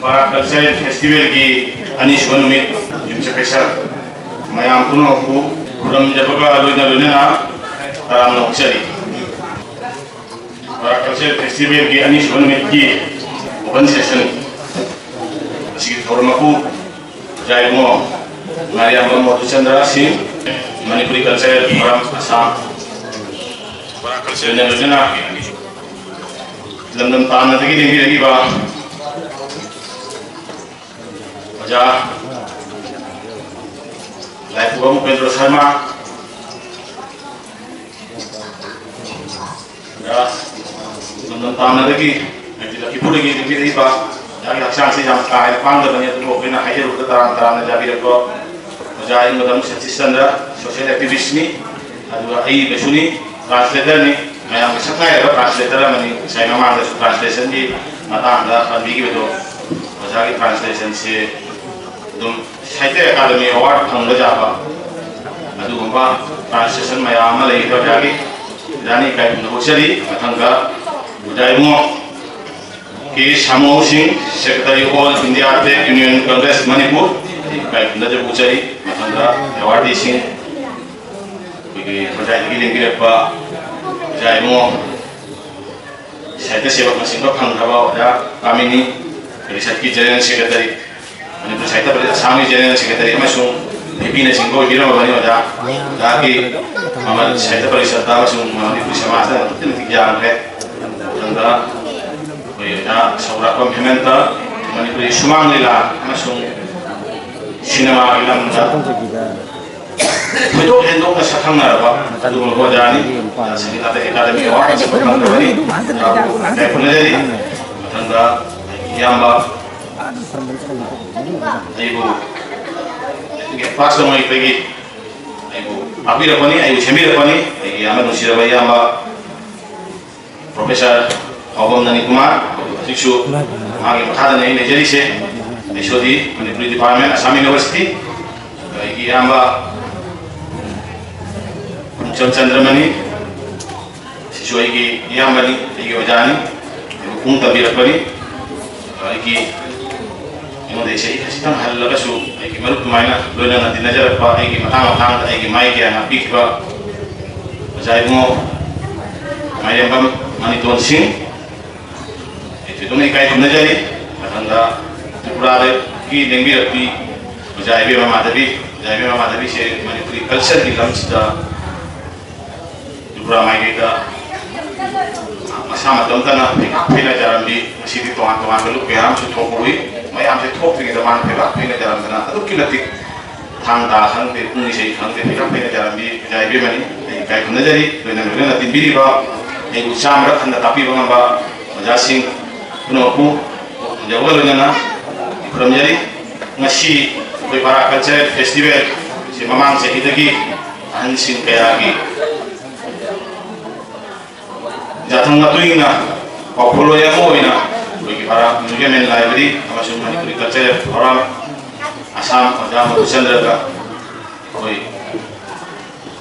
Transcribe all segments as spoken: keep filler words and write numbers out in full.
ꯕꯔꯥꯛ cultural ꯐꯦꯁꯇꯤꯚꯦꯜꯒꯤ ꯑꯅꯤꯁꯨꯕ ꯅꯨꯃꯤꯠ ꯌꯨꯝꯁꯀꯩꯁ ꯃꯌꯥꯝ ꯄꯨꯝꯅꯃꯛꯄꯨ ꯈꯨꯔꯨꯝꯖꯕꯒ ꯂꯣꯏꯅ ꯂꯣꯏꯅꯅ ꯇꯔꯥꯝꯅ ꯑꯣꯛꯆꯔꯤ꯫ ꯕꯔꯥꯛ ꯀꯜꯆꯔꯦꯜ ꯐꯦꯁꯇꯤꯚꯦꯜꯒꯤ ꯑꯅꯤꯁꯨꯕ ꯅꯨꯃꯤꯠꯀꯤ ꯑꯣꯄꯟ ꯁꯦꯁꯟ ꯑꯁꯤꯒꯤ ꯊꯧꯔꯝ ꯃꯄꯨ ꯑꯣꯖꯥ ꯏꯕꯨꯡꯉꯣ ꯉꯥꯔꯤꯌꯥꯝꯕꯝ ꯃꯣꯗꯨꯆꯟꯗ꯭ꯔ ꯁꯤꯡ, ꯃꯅꯤꯄꯨꯔꯤ ꯀꯜꯆꯔꯦꯜ ꯐꯣꯔꯝ ꯑꯁꯥꯝ, ꯕꯔꯥꯛ ꯀꯜꯆꯔꯦꯜ ꯂꯣꯏꯅꯅ ꯂꯝꯗꯝ ꯇꯥꯟꯅꯗꯒꯤ ꯂꯦꯡꯕꯤꯔꯛꯂꯤꯕ ꯑꯣꯖꯥ ꯂꯥꯏꯄꯨꯕꯝ ꯎꯄꯦꯟꯗ꯭ꯔ ꯁꯔꯃ, ꯑꯣꯖꯥ ꯂꯝꯗꯝ ꯇꯥꯟꯅꯗꯒꯤ, ꯍꯥꯏꯗꯤ ꯂꯛꯈꯤꯄꯨꯔꯗꯒꯤ ꯂꯦꯡꯕꯤꯔꯛꯂꯤꯕ ꯑꯣꯖꯥꯒꯤ ꯍꯛꯆꯥꯡꯁꯤ ꯌꯥꯝ ꯀꯥ ꯍꯦꯟꯅ ꯄꯥꯡꯗꯕꯅꯤ, ꯑꯗꯨꯕꯨ ꯑꯩꯈꯣꯏꯅ ꯍꯥꯏꯖꯔꯨꯕꯗ ꯇꯔꯥꯝ ꯇꯔꯥꯝꯅ ꯌꯥꯕꯤꯔꯛꯄ ꯑꯣꯖꯥ ꯏꯃꯗꯝ ꯁꯇꯤꯁ ꯆꯟꯗ꯭ꯔ, ꯁꯣꯁꯤꯌꯦꯜ ꯑꯦꯛꯇꯤꯚꯤꯁ꯭ꯠꯅꯤ, ꯑꯗꯨꯒ ꯑꯏꯕꯁꯨꯅꯤ, ꯇ꯭ꯔꯥꯟꯁꯂꯦꯇꯔꯅꯤ, ꯃꯌꯥꯝꯒꯤ ꯁꯛ ꯍꯥꯏꯔꯕ ꯇ꯭ꯔꯥꯟꯁꯂꯦꯇꯔ ꯑꯃꯅꯤ꯫ ꯉꯁꯥꯏ ꯃꯃꯥꯡꯗꯁꯨ ꯇ꯭ꯔꯥꯟꯁꯂꯦꯁꯟꯒꯤ ꯃꯇꯥꯡꯗ ꯄꯟꯕꯤꯈꯤꯕꯗꯣ ꯑꯣꯖꯥꯒꯤ ꯇ꯭ꯔꯥꯟꯁꯂꯦꯁꯟꯁꯤ ꯑꯗꯨꯝ ꯁꯥꯍꯤꯇ꯭ꯌ ꯑꯦꯀꯥꯗꯃꯤ ꯑꯦꯋꯥꯔꯗ ꯐꯪꯕ ꯌꯥꯕ ꯑꯗꯨꯒꯨꯝꯕ ꯇ꯭ꯔꯥꯟꯁꯂꯦꯁꯟ ꯃꯌꯥꯝ ꯑꯃ ꯂꯩꯈ꯭ꯔꯦ ꯑꯣꯖꯥꯒꯤ꯫ ꯑꯣꯖꯥꯅ ꯏꯀꯥꯏ ꯈꯨꯝꯅꯕ ꯎꯠꯆꯔꯤ꯫ ꯃꯊꯪꯗ ꯑꯣꯖꯥ ꯏꯕꯨꯡꯉꯣ K Samu Singh, secretary all India trade union congress Manipur, ꯏꯀꯥꯏ ꯈꯨꯝꯅꯖꯕ ꯎꯠꯆꯔꯤ꯫ ꯃꯊꯪꯗ ꯑꯦꯋꯥꯔꯗꯤꯁꯤꯡ ꯑꯩꯈꯣꯏꯒꯤ ꯍꯣꯖꯥꯏꯗꯒꯤ ꯂꯦꯡꯕꯤꯔꯛꯄ ꯑꯣꯖꯥ ꯏꯕꯨꯡꯉꯣ ꯁꯥꯍꯤꯇ꯭ꯌ ꯁꯦꯕꯛꯅ ꯁꯤꯡꯕ ꯐꯪꯈ꯭ꯔꯕ ꯑꯣꯖꯥ ꯀꯥꯃꯤꯅꯤ, ꯄꯔꯤꯁꯠꯀꯤ ꯖꯦꯅꯔꯦꯜ ꯁꯦꯀ꯭ꯔꯦꯇꯔꯤ, ꯃꯅꯤꯄꯨꯔ ꯁꯥꯍꯤꯇ꯭ꯌ ꯄꯔꯤꯁꯠ ꯑꯁꯥꯝꯒꯤ ꯖꯦꯅꯔꯦꯜ ꯁꯦꯀ꯭ꯔꯦꯇꯔꯤ ꯑꯃꯁꯨꯡ ꯅꯨꯄꯤꯅ ꯁꯤꯡꯕ ꯑꯣꯏꯕꯤꯔꯝꯃꯕꯅꯤ꯫ ꯑꯣꯖꯥ, ꯑꯣꯖꯥꯒꯤ ꯃꯃꯜ ꯁꯥꯍꯤꯇ꯭ꯌ ꯄꯔꯤꯁꯠꯇ ꯑꯃꯁꯨꯡ ꯃꯅꯤꯄꯨꯔꯤ ꯁꯃꯥꯖꯇ ꯑꯗꯨꯛꯀꯤ ꯃꯇꯤꯛ ꯌꯥꯝꯈ꯭ꯔꯦ꯫ ꯃꯊꯪꯗ ꯑꯩꯈꯣꯏ ꯑꯣꯖꯥ ꯁꯧꯒ꯭ꯔꯥꯛꯄꯝ ꯍꯦꯃꯟꯇ, ꯃꯅꯤꯄꯨꯔꯤ ꯁꯨꯃꯥꯡ ꯂꯤꯂꯥ ꯑꯃꯁꯨꯡ ꯁꯤꯅꯦꯃꯥꯒꯤ ꯂꯝꯗ ꯊꯣꯏꯗꯣꯛ ꯍꯦꯟꯗꯣꯛꯅ ꯁꯛꯈꯪꯅꯔꯕ ꯑꯗꯨꯒꯨꯝꯂꯕ ꯑꯣꯖꯥꯅꯤ꯫ ꯁꯪꯒꯤꯠ ꯅꯥꯇꯛ ꯑꯦꯀꯥꯗꯃꯤ ꯑꯦꯋꯥꯔꯗ ꯑꯃꯁꯨ ꯐꯪꯈ꯭ꯔꯕꯅꯤ꯫ ꯑꯣꯖꯥꯕꯨ ꯏꯀꯥꯏ ꯈꯨꯝꯅꯖꯔꯤ꯫ ꯃꯊꯪꯗ ꯏꯌꯥꯝꯕ ꯑꯩꯕꯨ ꯀ꯭ꯂꯥꯁ ꯇꯧꯉꯩꯗꯒꯤ ꯑꯩꯕꯨ ꯇꯥꯛꯄꯤꯔꯛꯄꯅꯤ, ꯑꯩꯕꯨ ꯁꯦꯝꯕꯤꯔꯛꯄꯅꯤ, ꯑꯩꯒꯤ ꯌꯥꯝꯅ ꯅꯨꯡꯁꯤꯔꯕ ꯏꯌꯥꯝꯕ ꯄ꯭ꯔꯣꯐꯦꯁꯔ ꯐꯥꯎꯕꯝ ꯅꯅꯤ ꯀꯨꯃꯥꯔ, ꯍꯧꯖꯤꯛꯁꯨ ꯃꯥꯒꯤ ꯃꯈꯥꯗꯅꯤ ꯑꯩ ꯂꯩꯖꯔꯤꯁꯦ꯫ ꯑꯩꯁꯣꯗꯤ ꯃꯅꯤꯄꯨꯔꯤ ꯗꯤꯄꯥꯔꯠꯃꯦꯟ, ꯑꯁꯥꯝ ꯌꯨꯅꯤꯚꯔꯁꯤꯇꯤ꯫ ꯑꯩꯒꯤ ꯏꯌꯥꯝꯕ ꯈꯣꯡꯆꯝ ꯆꯟꯗ꯭ꯔꯃꯅꯤ, ꯁꯤꯁꯨ ꯑꯩꯒꯤ ꯏꯌꯥꯝꯕꯅꯤ, ꯑꯩꯒꯤ ꯑꯣꯖꯥꯅꯤ, ꯑꯩꯕꯨ ꯄꯨꯡ ꯇꯝꯕꯤꯔꯛꯄꯅꯤ꯫ ꯑꯩꯒꯤ ꯑꯩꯉꯣꯟꯗ ꯏꯁꯩ ꯈꯖꯤꯛꯇꯪ ꯍꯜꯂꯒꯁꯨ ꯑꯩꯒꯤ ꯃꯔꯨꯞ ꯑꯗꯨꯃꯥꯏꯅ ꯂꯣꯏꯅꯅ ꯇꯤꯟꯅꯖꯔꯛꯄ ꯑꯩꯒꯤ ꯃꯇꯥꯡ ꯃꯇꯥꯡꯗ ꯑꯩꯒꯤ ꯃꯥꯏ ꯀꯌꯥ ꯉꯥꯛꯄꯤꯈꯤꯕ ꯑꯣꯖꯥ ꯏꯕꯨꯡꯉꯣ ꯃꯥꯏꯔꯦꯝꯕꯝ ꯃꯅꯤꯇꯣꯟ ꯁꯤꯡ, ꯑꯩ ꯊꯣꯏꯗꯣꯛꯅ ꯏꯀꯥꯏ ꯈꯨꯝꯅꯖꯔꯤ꯫ ꯃꯊꯪꯗ ꯇ꯭ꯔꯤꯄꯨꯔꯥꯗꯒꯤ ꯂꯦꯡꯕꯤꯔꯛꯄꯤ ꯑꯣꯖꯥ ꯏꯕꯦꯝꯃ ꯃꯥꯙꯕꯤ, ꯑꯣꯖꯥ ꯏꯕꯦꯝꯃ ꯃꯥꯙꯕꯤꯁꯦ ꯃꯅꯤꯄꯨꯔꯤ ꯀꯜꯆꯔꯒꯤ ꯂꯝꯁꯤꯗ ꯇ꯭ꯔꯤꯄꯨꯔꯥ ꯃꯥꯏꯀꯩꯗ ꯃꯁꯥ ꯃꯇꯣꯝꯇꯅ ꯐꯩꯒꯥꯛ ꯐꯩꯅꯖꯔꯝꯃꯤ꯫ ꯉꯁꯤꯗꯤ ꯇꯣꯉꯥꯟ ꯇꯣꯉꯥꯟꯕ ꯂꯨꯞ ꯀꯌꯥ ꯑꯃꯁꯨ ꯊꯣꯛꯄ ꯎꯏ꯫ ꯃꯌꯥꯝꯁꯦ ꯊꯣꯛꯇ꯭ꯔꯤꯉꯩꯗ ꯃꯥꯅ ꯐꯩꯒꯥꯛ ꯐꯩꯅꯖꯔꯝꯗꯅ ꯑꯗꯨꯛꯀꯤ ꯃꯇꯤꯛ ꯊꯥꯡ ꯇꯥ ꯈꯪꯗꯦ, ꯄꯨꯡ ꯏꯁꯩ ꯈꯪꯗꯦ, ꯐꯩꯒꯥꯛ ꯐꯩꯅꯖꯔꯝꯃꯤ꯫ ꯑꯣꯖꯥ ꯏꯕꯦꯝꯃꯅꯤ ꯑꯩ ꯏꯀꯥꯏ ꯈꯨꯝꯅꯖꯔꯤ꯫ ꯂꯣꯏꯅ ꯂꯣꯏꯅꯅ ꯇꯤꯟꯕꯤꯔꯤꯕ ꯑꯩꯕꯨ ꯆꯥꯝꯃꯔꯛ ꯍꯟꯅ ꯇꯥꯛꯄꯤꯕ ꯉꯝꯕ ꯑꯣꯖꯥꯁꯤꯡ ꯄꯨꯝꯅꯃꯛꯄꯨ ꯌꯧꯕ ꯂꯣꯏꯅꯅ ꯈꯨꯔꯨꯝꯖꯔꯤ꯫ ꯉꯁꯤ ꯑꯩꯈꯣꯏ ꯕꯔꯥ ꯀꯜꯆꯔꯦꯜ ꯐꯦꯁꯇꯤꯚꯦꯜ ꯁꯤ ꯃꯃꯥꯡ ꯆꯍꯤꯗꯒꯤ ꯑꯍꯟꯁꯤꯡ ꯀꯌꯥꯒꯤ ꯌꯥꯊꯪ ꯃꯇꯨꯡ ꯏꯟꯅ ꯄꯥꯎꯈꯣꯜꯂꯣꯏ ꯑꯃ ꯑꯣꯏꯅ ꯑꯩꯈꯣꯏꯒꯤ ꯕꯔꯥ ꯃ꯭ꯌꯨꯖꯤꯌꯝ ꯑꯦꯟ ꯂꯥꯏꯕ꯭ꯔꯦꯔꯤ ꯑꯃꯁꯨꯡ ꯃꯅꯤꯄꯨꯔꯤ ꯀꯜꯆꯔꯦꯜ ꯐꯣꯔꯝ ꯑꯁꯥꯝ ꯑꯣꯖꯥ ꯃꯙꯨꯆꯟꯗ꯭ꯔꯒ ꯑꯩꯈꯣꯏ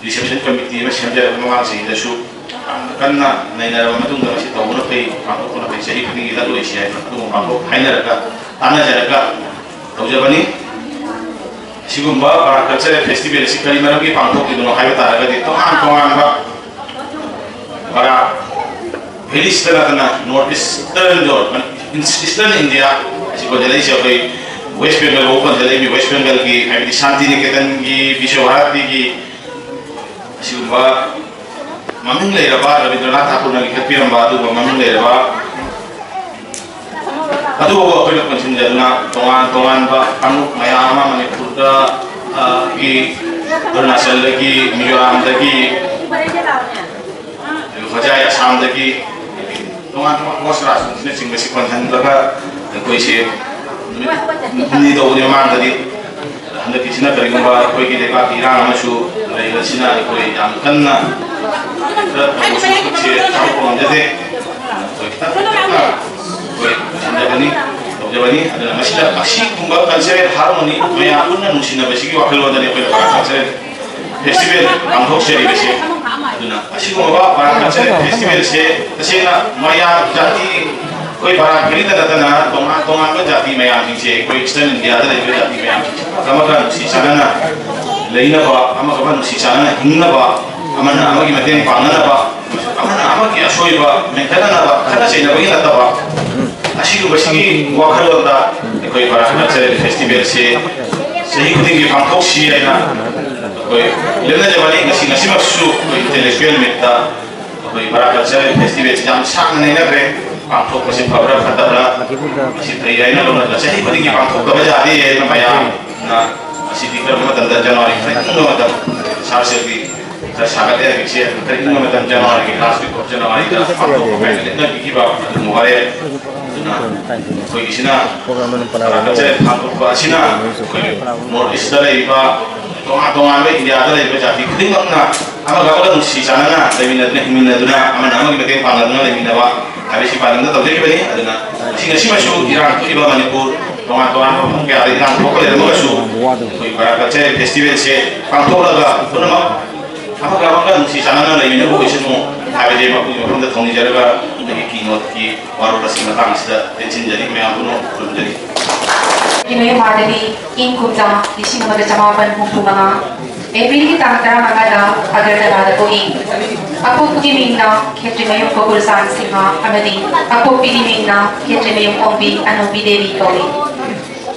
ꯔꯤꯁꯦꯞꯁꯟ ꯀꯃꯤꯇꯤ ꯑꯃ ꯁꯦꯝꯖꯔꯒ ꯃꯃꯥꯡ ꯆꯍꯤꯗꯁꯨ ꯌꯥꯝꯅ ꯀꯟꯅ ꯅꯩꯅꯔꯕ ꯃꯇꯨꯡꯗ ꯃꯁꯤ ꯇꯧꯕꯅ ꯐꯩ, ꯄꯥꯡꯊꯣꯛꯄꯅ ꯐꯩ, ꯆꯍꯤ ꯈꯨꯗꯤꯡꯒꯤ ꯂꯠꯂꯣꯏꯁꯤ ꯍꯥꯏꯗꯅ ꯑꯗꯨꯒꯨꯝꯕ ꯄꯥꯡꯊꯣꯛ ꯍꯥꯏꯅꯔꯒ ꯇꯥꯟꯅꯖꯔꯒ ꯇꯧꯖꯕꯅꯤ꯫ ꯑꯁꯤꯒꯨꯝꯕ ꯕꯔꯥ ꯀꯜꯆꯔꯦꯜ ꯐꯦꯁꯇꯤꯚꯦꯜ ꯑꯁꯤ ꯀꯔꯤ ꯃꯔꯝꯒꯤ ꯄꯥꯡꯊꯣꯛꯂꯤꯕꯅꯣ ꯍꯥꯏꯕ ꯇꯥꯔꯒꯗꯤ ꯇꯣꯉꯥꯟ ꯇꯣꯉꯥꯟꯕ ꯕꯔꯥ ꯚꯦꯂꯤꯁꯇ ꯅꯠꯇꯅ north eastern zone, eastern India ꯑꯁꯤ ꯀꯣꯟꯖꯜꯂꯛꯏꯁꯦ ꯑꯩꯈꯣꯏ ꯋꯦꯁ ꯕꯦꯡꯒꯜ ꯐꯥꯎ ꯀꯣꯟꯖꯜꯂꯛꯏ꯫ ꯋꯦꯁ ꯕꯦꯡꯒꯜꯒꯤ ꯍꯥꯏꯕꯗꯤ ꯁꯥꯟꯇꯤꯅꯤꯀꯦꯇꯟꯒꯤ, ꯕꯤꯁ꯭ꯋ ꯚꯥꯔꯇꯤꯒꯤ ꯑꯁꯤꯒꯨꯝꯕ ꯃꯃꯤꯡ ꯂꯩꯔꯕ ꯔꯕꯤꯟꯗ꯭ꯔꯅꯥꯊ ꯊꯥꯀꯨꯔꯅ ꯂꯤꯡꯈꯠꯄꯤꯔꯝꯕ ꯑꯗꯨꯒꯨꯝꯕ ꯃꯃꯤꯡ ꯂꯩꯔꯕ ꯑꯗꯨꯕꯨ ꯑꯩꯈꯣꯏꯅ ꯄꯨꯟꯁꯤꯟꯖꯗꯨꯅ ꯇꯣꯉꯥꯟ ꯇꯣꯉꯥꯟꯕ ꯀꯥꯡꯂꯨꯞ ꯃꯌꯥꯝ ꯑꯃ ꯃꯅꯤꯄꯨꯔꯗ, ꯑ, ꯒꯤ, ꯑꯔꯨꯅꯥꯆꯜꯗꯒꯤ, ꯃꯤꯖꯣꯔꯥꯝꯗꯒꯤ, ꯍꯣꯖꯥꯏ ꯑꯁꯥꯝꯗꯒꯤ, ꯇꯣꯉꯥꯟ ꯇꯣꯉꯥꯟꯕ ꯍꯣꯁ ꯔꯥꯖꯅꯤꯇꯤꯅꯆꯤꯡꯕꯁꯤ ꯄꯨꯟꯁꯤꯟꯂꯒ ꯑꯩꯈꯣꯏꯁꯦ ꯅꯨꯃꯤꯠ ꯍꯨꯝꯅꯤ ꯇꯧꯕꯅꯤ ꯃꯃꯥꯡꯗꯗꯤ꯫ ꯍꯟꯗꯛꯀꯤꯁꯤꯅ ꯀꯔꯤꯒꯨꯝꯕ ꯑꯩꯈꯣꯏꯒꯤ ꯂꯩꯕꯥꯛꯀꯤ ꯏꯔꯥꯡ ꯑꯃꯁꯨ ꯂꯩꯕꯁꯤꯅ ꯑꯩꯈꯣꯏ ꯌꯥꯝ ꯀꯟꯅ ꯈꯔ ꯇꯧꯕꯁꯨ ꯈꯨꯠꯁꯦ ꯊꯥꯗꯣꯛꯄ ꯉꯝꯖꯗꯦ꯫ ꯑꯩꯈꯣꯏ ꯈꯤꯇꯪ ꯈꯤꯇꯪ ꯑꯩꯈꯣꯏ ꯂꯣꯏꯁꯤꯟꯖꯕꯅꯤ, ꯇꯧꯖꯕꯅꯤ꯫ ꯑꯗꯨꯅ ꯃꯁꯤꯗ ꯑꯁꯤꯒꯨꯝꯕ ꯀꯜꯆꯔꯦꯜ ꯍꯥꯔꯃꯣꯅꯤ ꯃꯌꯥꯝ ꯄꯨꯟꯅ ꯅꯨꯡꯁꯤꯅꯕꯁꯤꯒꯤ ꯋꯥꯈꯜꯂꯣꯟꯗꯅꯤ ꯑꯩꯈꯣꯏꯅ ꯀꯜꯆꯔꯦꯜ ꯐꯦꯁꯇꯤꯚꯦꯜ ꯄꯥꯡꯊꯣꯛꯆꯔꯤꯕꯁꯦ꯫ ꯑꯗꯨꯅ ꯑꯁꯤꯒꯨꯝꯕ ꯀꯜꯆꯔꯦꯜ ꯐꯦꯁꯇꯤꯚꯦꯜꯁꯦ ꯇꯁꯦꯡꯅ ꯃꯌꯥꯝ ꯖꯥꯇꯤ ꯑꯩꯈꯣꯏ ꯚꯥꯔꯠ ꯈꯛꯇ ꯅꯠꯇꯅ ꯇꯣꯉꯥꯟ ꯇꯣꯉꯥꯟꯕ ꯖꯥꯇꯤ ꯃꯌꯥꯝꯁꯤꯡꯁꯦ, ꯑꯩꯈꯣꯏ ꯏꯁꯇꯔꯟ ꯏꯟꯗꯤꯌꯥꯗ ꯂꯩꯕ ꯖꯥꯇꯤ ꯃꯌꯥꯝꯁꯤꯡꯁꯦ ꯑꯃꯒ ꯑꯃꯒ ꯅꯨꯡꯁꯤ ꯆꯥꯟꯅꯅ ꯂꯩꯅꯕ, ꯑꯃꯒ ꯑꯃꯒ ꯅꯨꯡꯁꯤ ꯆꯥꯟꯅꯅ ꯍꯤꯡꯅꯕ, ꯑꯃꯅ ꯑꯃꯒꯤ ꯃꯇꯦꯡ ꯄꯥꯡꯅꯅꯕ, ꯑꯃꯅ ꯑꯃꯒꯤ ꯑꯁꯣꯏꯕ ꯃꯦꯟꯈꯠꯅꯅꯕ, ꯈꯠꯅ ꯆꯩꯅꯕꯒꯤ ꯅꯠꯇꯕ, ꯑꯁꯤꯒꯨꯝꯕꯁꯤꯒꯤ ꯋꯥꯈꯜꯂꯣꯟꯗ ꯑꯩꯈꯣꯏ ꯚꯥꯔꯠ ꯀꯜꯆꯔꯦꯜ ꯐꯦꯁꯇꯤꯚꯦꯜꯁꯦ ꯆꯍꯤ ꯈꯨꯗꯤꯡꯒꯤ ꯄꯥꯡꯊꯣꯛꯁꯤ ꯍꯥꯏꯅ ꯑꯩꯈꯣꯏ ꯂꯦꯞꯅꯖꯕꯅꯤ꯫ ꯉꯁꯤ, ꯉꯁꯤꯃꯛꯁꯨ ꯑꯩꯈꯣꯏ ꯏꯟꯇꯦꯂꯦꯛꯆꯨꯋꯦꯜ ꯃꯤꯠꯇ ꯑꯩꯈꯣꯏ ꯚꯥꯔꯠ ꯀꯜꯆꯔꯦꯜ ꯐꯦꯁꯇꯤꯚꯦꯜꯁꯤ ꯌꯥꯝ ꯁꯥꯡꯅ ꯅꯩꯅꯈ꯭ꯔꯦ꯫ ꯄꯥꯡꯊꯣꯛꯄꯁꯤ ꯐꯕ꯭ꯔꯥ ꯐꯠꯇꯕ꯭ꯔꯥ, ꯃꯁꯤ ꯐꯩ ꯍꯥꯏꯅ ꯂꯧꯅꯗꯅ ꯆꯍꯤ ꯈꯨꯗꯤꯡꯒꯤ ꯄꯥꯡꯊꯣꯛꯇꯕ ꯌꯥꯗꯦ ꯍꯥꯏꯅ ꯃꯌꯥꯝꯅ, ꯑꯁꯤꯗꯤ ꯀꯔꯝꯕ ꯃꯇꯝꯗ, ꯖꯅꯋꯥꯔꯤ ꯈꯔ ꯏꯪꯕ ꯃꯇꯝ, ꯁꯥꯔ ꯁꯦꯜꯕꯤ ꯈꯔ ꯁꯥꯒꯠꯂꯦ ꯍꯧꯖꯤꯛꯁꯦ, ꯈꯔ ꯏꯪꯕ ꯃꯇꯝ, ꯖꯅꯋꯥꯔꯤꯒꯤ ꯂꯥꯁ ꯋꯤꯛ ꯑꯣꯐ ꯖꯅꯋꯥꯔꯤꯗ ꯄꯥꯡꯊꯣꯛꯄ ꯀꯥꯏꯅ ꯂꯦꯞꯅꯕꯤꯈꯤꯕ ꯑꯗꯨꯒꯨꯝꯕ ꯋꯥꯔꯦ꯫ ꯑꯗꯨꯅ ꯑꯩꯈꯣꯏꯒꯤꯁꯤꯅ ꯀꯜꯆꯔꯦꯜ ꯄꯥꯡꯊꯣꯛꯄ ꯑꯁꯤꯅ ꯑꯩꯈꯣꯏ ꯅꯣꯔꯠ ꯏꯁꯇ ꯂꯩꯔꯤꯕ, ꯇꯣꯉꯥꯟ ꯇꯣꯉꯥꯟꯕ ꯏꯟꯗꯤꯌꯥꯗ ꯂꯩꯔꯤꯕ ꯖꯥꯇꯤ ꯈꯨꯗꯤꯡꯃꯛꯅ ꯑꯃꯒ ꯑꯃꯒ ꯅꯨꯡꯁꯤ ꯆꯥꯟꯅꯅ ꯂꯩꯃꯤꯟꯅꯗꯨꯅ, ꯍꯤꯡꯃꯤꯟꯅꯗꯨꯅ, ꯑꯃꯅ ꯑꯃꯒꯤ ꯃꯇꯦꯡ ꯄꯥꯡꯅꯗꯨꯅ ꯂꯩꯃꯤꯟꯅꯕ ꯍꯥꯏꯕꯁꯤ ꯄꯥꯟꯗꯝꯗ ꯇꯧꯖꯈꯤꯕꯅꯤ꯫ ꯑꯗꯨꯅ ꯉꯁꯤ, ꯉꯁꯤꯃꯁꯨ ꯏꯔꯥꯡ ꯊꯣꯛꯏꯕ ꯃꯅꯤꯄꯨꯔ ꯇꯣꯉꯥꯟ ꯇꯣꯉꯥꯟꯕ ꯃꯐꯝ ꯀꯌꯥꯗ ꯏꯔꯥꯡ ꯊꯣꯛꯄ ꯂꯩꯔꯝꯃꯒꯁꯨ, ꯑꯩꯈꯣꯏ ꯚꯥꯔꯠ ꯀꯜꯆꯔꯦꯜ ꯐꯦꯁꯇꯤꯚꯦꯜꯁꯦ ꯄꯥꯡꯊꯣꯛꯂꯒ ꯄꯨꯝꯅꯃꯛ ꯑꯃꯒ ꯑꯃꯒ ꯅꯨꯡꯁꯤ ꯆꯥꯟꯅꯅ ꯂꯩꯃꯤꯟꯅꯕ ꯑꯣꯏꯁꯅꯨ ꯍꯥꯏꯕꯁꯦ ꯃꯄꯨꯒꯤ ꯃꯐꯝꯗ ꯊꯧꯅꯤꯖꯔꯒ ꯑꯩꯒꯤ ꯀꯤꯅꯣꯠꯀꯤ ꯋꯥꯔꯣꯜ ꯑꯁꯤ ꯃꯇꯥꯡ ꯑꯁꯤꯗ ꯇꯦꯟꯁꯤꯟꯖꯔꯤ꯫ ꯃꯌꯥꯝ ꯄꯨꯝꯅꯃꯛ ꯈꯨꯔꯨꯝꯖꯔꯤ꯫ ꯀꯤꯅꯣꯌꯝ ꯃꯥꯗꯂꯤ ꯏꯪ ꯀꯨꯝꯖꯥ ꯂꯤꯁꯤꯡ ꯑꯃꯒ ꯆꯃꯥꯄꯟ ꯍꯨꯝꯐꯨ ꯃꯉꯥ ꯑꯦꯄ꯭ꯔꯤꯜꯒꯤ ꯇꯥꯡ ꯇꯔꯥꯃꯉꯥꯗ ꯑꯒꯔꯇꯂꯥꯗ ꯄꯣꯛꯏ꯫ ꯑꯄꯣꯛꯄꯒꯤ ꯃꯤꯡꯅ ꯈꯦꯇ꯭ꯔꯤꯃꯌꯨꯝ ꯒꯣꯀꯨꯜꯆꯥꯟ ꯁꯤꯡꯍ ꯑꯃꯗꯤ ꯑꯄꯣꯛꯄꯤꯒꯤ ꯃꯤꯡꯅ ꯈꯦꯇ꯭ꯔꯤꯃꯌꯨꯝ ꯑꯣꯡꯕꯤ ꯑꯅꯣꯕꯤ ꯗꯦꯕꯤ ꯀꯧꯏ꯫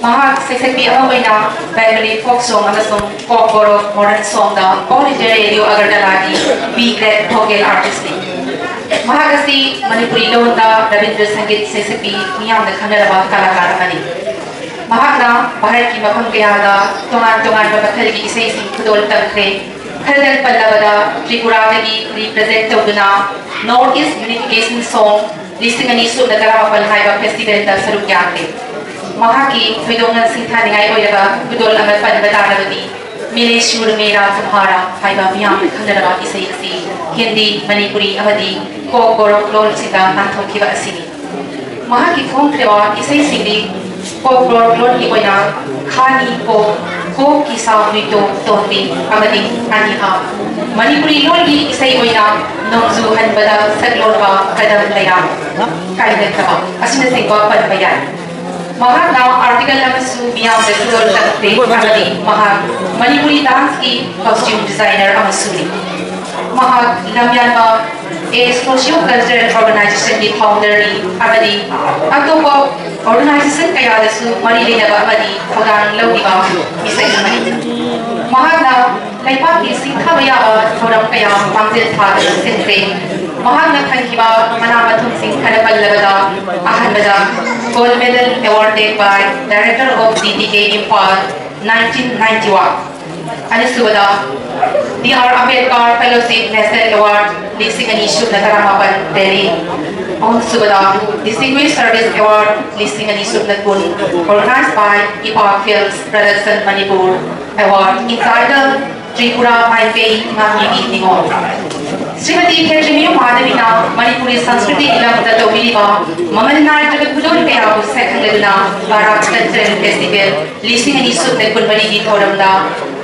ꯃꯍꯥꯛ ꯁꯩꯁꯛꯄꯤ ꯑꯃ ꯑꯣꯏꯅ ꯕꯦꯡꯒꯂꯤ ꯐꯣꯛ ꯁꯣꯡ ꯑꯃꯁꯨꯡ ꯀꯣꯛꯕꯣꯔꯣꯛ ꯃꯣꯗꯔꯟ ꯁꯣꯡꯗ All India Radio ꯑꯒꯔꯇꯂꯥꯒꯤ B grade vocal artistꯅꯤ꯫ ꯃꯍꯥꯛ ꯑꯁꯤ ꯃꯅꯤꯄꯨꯔꯤ ꯂꯣꯟꯗ ꯔꯕꯤꯟꯗ꯭ꯔ ꯁꯪꯒꯤꯠ ꯁꯩꯁꯛꯄꯤ ꯃꯤꯌꯥꯝꯅ ꯈꯪꯅꯔꯕ ꯀꯂꯥꯀꯥꯔ ꯑꯃꯅꯤ꯫ ꯃꯍꯥꯛꯅ ꯚꯥꯔꯠꯀꯤ ꯃꯐꯝ ꯀꯌꯥꯗ ꯇꯣꯉꯥꯟ ꯇꯣꯉꯥꯟꯕ ꯃꯈꯜꯒꯤ ꯏꯁꯩꯁꯤꯡ ꯈꯨꯗꯣꯜ ꯇꯝꯈ꯭ꯔꯦ꯫ ꯈꯔꯗꯪ ꯄꯜꯂꯕꯗ ꯇ꯭ꯔꯤꯄꯨꯔꯥꯗꯒꯤ represent ꯇꯧꯗꯨꯅ North East Unification Song ꯂꯤꯁꯤꯡ ꯑꯅꯤ ꯁꯨꯞꯅ ꯇꯔꯥꯃꯥꯄꯜ ꯍꯥꯏꯕ festivalꯗ ꯁꯔꯨꯛ ꯌꯥꯈ꯭ꯔꯦ꯫ ꯃꯍꯥꯛꯀꯤ ꯊꯣꯏꯗꯣꯛꯅ ꯁꯤꯡꯊꯥꯅꯤꯡꯉꯥꯏ ꯑꯣꯏꯔꯕ ꯈꯨꯗꯣꯜ ꯑꯃ ꯄꯟꯕ ꯇꯥꯔꯕꯗꯤ, ꯃꯤꯂꯦ ꯁꯨꯔ ꯃꯦꯔꯥ ꯇꯨꯝꯍꯥꯔꯥ ꯍꯥꯏꯕ ꯃꯤꯌꯥꯝꯅ ꯈꯪꯅꯔꯕ ꯏꯁꯩ ꯑꯁꯤ ꯍꯤꯟꯗꯤ, ꯃꯅꯤꯄꯨꯔꯤ ꯑꯃꯗꯤ ꯀꯣꯛꯕꯣꯔꯣꯛ ꯂꯣꯟꯁꯤꯡꯗ ꯅꯥꯟꯊꯣꯛꯈꯤꯕ ꯑꯁꯤꯅꯤ꯫ ꯃꯍꯥꯛꯀꯤ ꯐꯣꯡꯈ꯭ꯔꯤꯕ ꯏꯁꯩꯁꯤꯡꯗꯤ ꯀꯣꯛꯕꯣꯔꯣꯛ ꯂꯣꯟꯒꯤ ꯑꯣꯏꯅ ꯈꯥꯅꯤ ꯀꯣꯛ, ꯀꯣꯛꯀꯤ ꯁꯥ ꯅꯨꯏꯇꯣꯡ ꯇꯣꯟꯕꯤ ꯑꯃꯗꯤ ꯑꯅꯤꯍꯥ꯫ ꯃꯅꯤꯄꯨꯔꯤ ꯂꯣꯟꯒꯤ ꯏꯁꯩ ꯑꯣꯏꯅ ꯅꯣꯡꯖꯨ ꯍꯟꯕꯗ ꯁꯛꯂꯣꯟꯕ ꯀꯗꯝ ꯀꯌꯥ ꯀꯥꯏꯅꯈ꯭ꯔꯕ ꯑꯁꯤꯅꯆꯤꯡꯕ ꯄꯟꯕ ꯌꯥꯏ꯫ ꯃꯍꯥꯛꯅ article ꯑꯃꯁꯨ ꯃꯤꯌꯥꯝꯗ ꯈꯨꯗꯣꯜ ꯇꯝꯈ꯭ꯔꯦ ꯑꯃꯗꯤ ꯃꯍꯥꯛ ꯃꯅꯤꯄꯨꯔꯤ danceꯀꯤ costume designer ꯑꯃꯁꯨꯅꯤ꯫ ꯃꯍꯥꯛ ꯂꯝꯌꯥꯟꯕ A Socio Cultural Organizationꯒꯤ founderꯅꯤ ꯑꯃꯗꯤ ꯑꯇꯣꯞꯄ organization ꯀꯌꯥꯗꯁꯨ ꯃꯔꯤ ꯂꯩꯅꯕ ꯑꯃꯗꯤ ꯊꯧꯗꯥꯡ ꯂꯧꯔꯤꯕ ꯃꯤꯁꯛ ꯑꯃꯅꯤ꯫ ꯃꯍꯥꯛꯅ ꯂꯩꯄꯥꯛꯀꯤ ꯁꯤꯡꯊꯥꯕ ꯌꯥꯕ ꯊꯧꯔꯝ ꯀꯌꯥ ꯃꯥꯡꯖꯤꯜ ꯊꯥꯗꯨꯅ ꯁꯤꯟꯈ꯭ꯔꯦ꯫ ꯃꯍꯥꯛꯅ ꯐꯪꯈꯤꯕ ꯃꯅꯥ ꯃꯊꯨꯝꯁꯤꯡ ꯈꯔ ꯄꯜꯂꯕꯗ, ꯑꯍꯥꯟꯕꯗ Gold Medal awarded by Director of D T K Imphal, nineteen ninety-one꯫ ꯑꯅꯤꯁꯨꯕꯗ D R Ambedkar Fellowship National Award ꯂꯤꯁꯤꯡ ꯑꯅꯤ ꯁꯨꯞꯅ ꯇꯔꯥꯃꯥꯄꯟ, ꯗꯦꯜꯂꯤ꯫ ꯑꯍꯨꯝꯁꯨꯕꯗ Distinguished Service Award ꯂꯤꯁꯤꯡ ꯑꯅꯤ ꯁꯨꯞꯅ ꯀꯨꯟ, organized by ꯏꯄꯥ Films Production Manipur. Award entitled Tripura ꯃꯥꯏꯀꯩ ꯉꯥꯛꯄꯤꯒꯤ ꯅꯤꯉꯣꯜ꯫ ꯁ꯭ꯔꯤꯃꯇꯤ ꯈꯦꯇ꯭ꯔꯤꯃꯌꯨꯝ ꯃꯥꯙꯕꯤꯅ ꯃꯅꯤꯄꯨꯔꯤ ꯁꯪꯁꯀ꯭ꯔꯤꯇꯤꯒꯤ ꯂꯝꯗ ꯇꯧꯕꯤꯔꯤꯕ ꯃꯃꯜ ꯅꯥꯏꯗ꯭ꯔꯕ ꯈꯨꯗꯣꯜ ꯀꯌꯥꯕꯨ ꯁꯛꯈꯪꯂꯗꯨꯅ ꯕꯥꯔꯥꯛ Cultural Festival ꯂꯤꯁꯤꯡ ꯑꯅꯤ ꯁꯨꯞꯅ ꯀꯨꯟꯃꯔꯤꯒꯤ ꯊꯧꯔꯝꯗ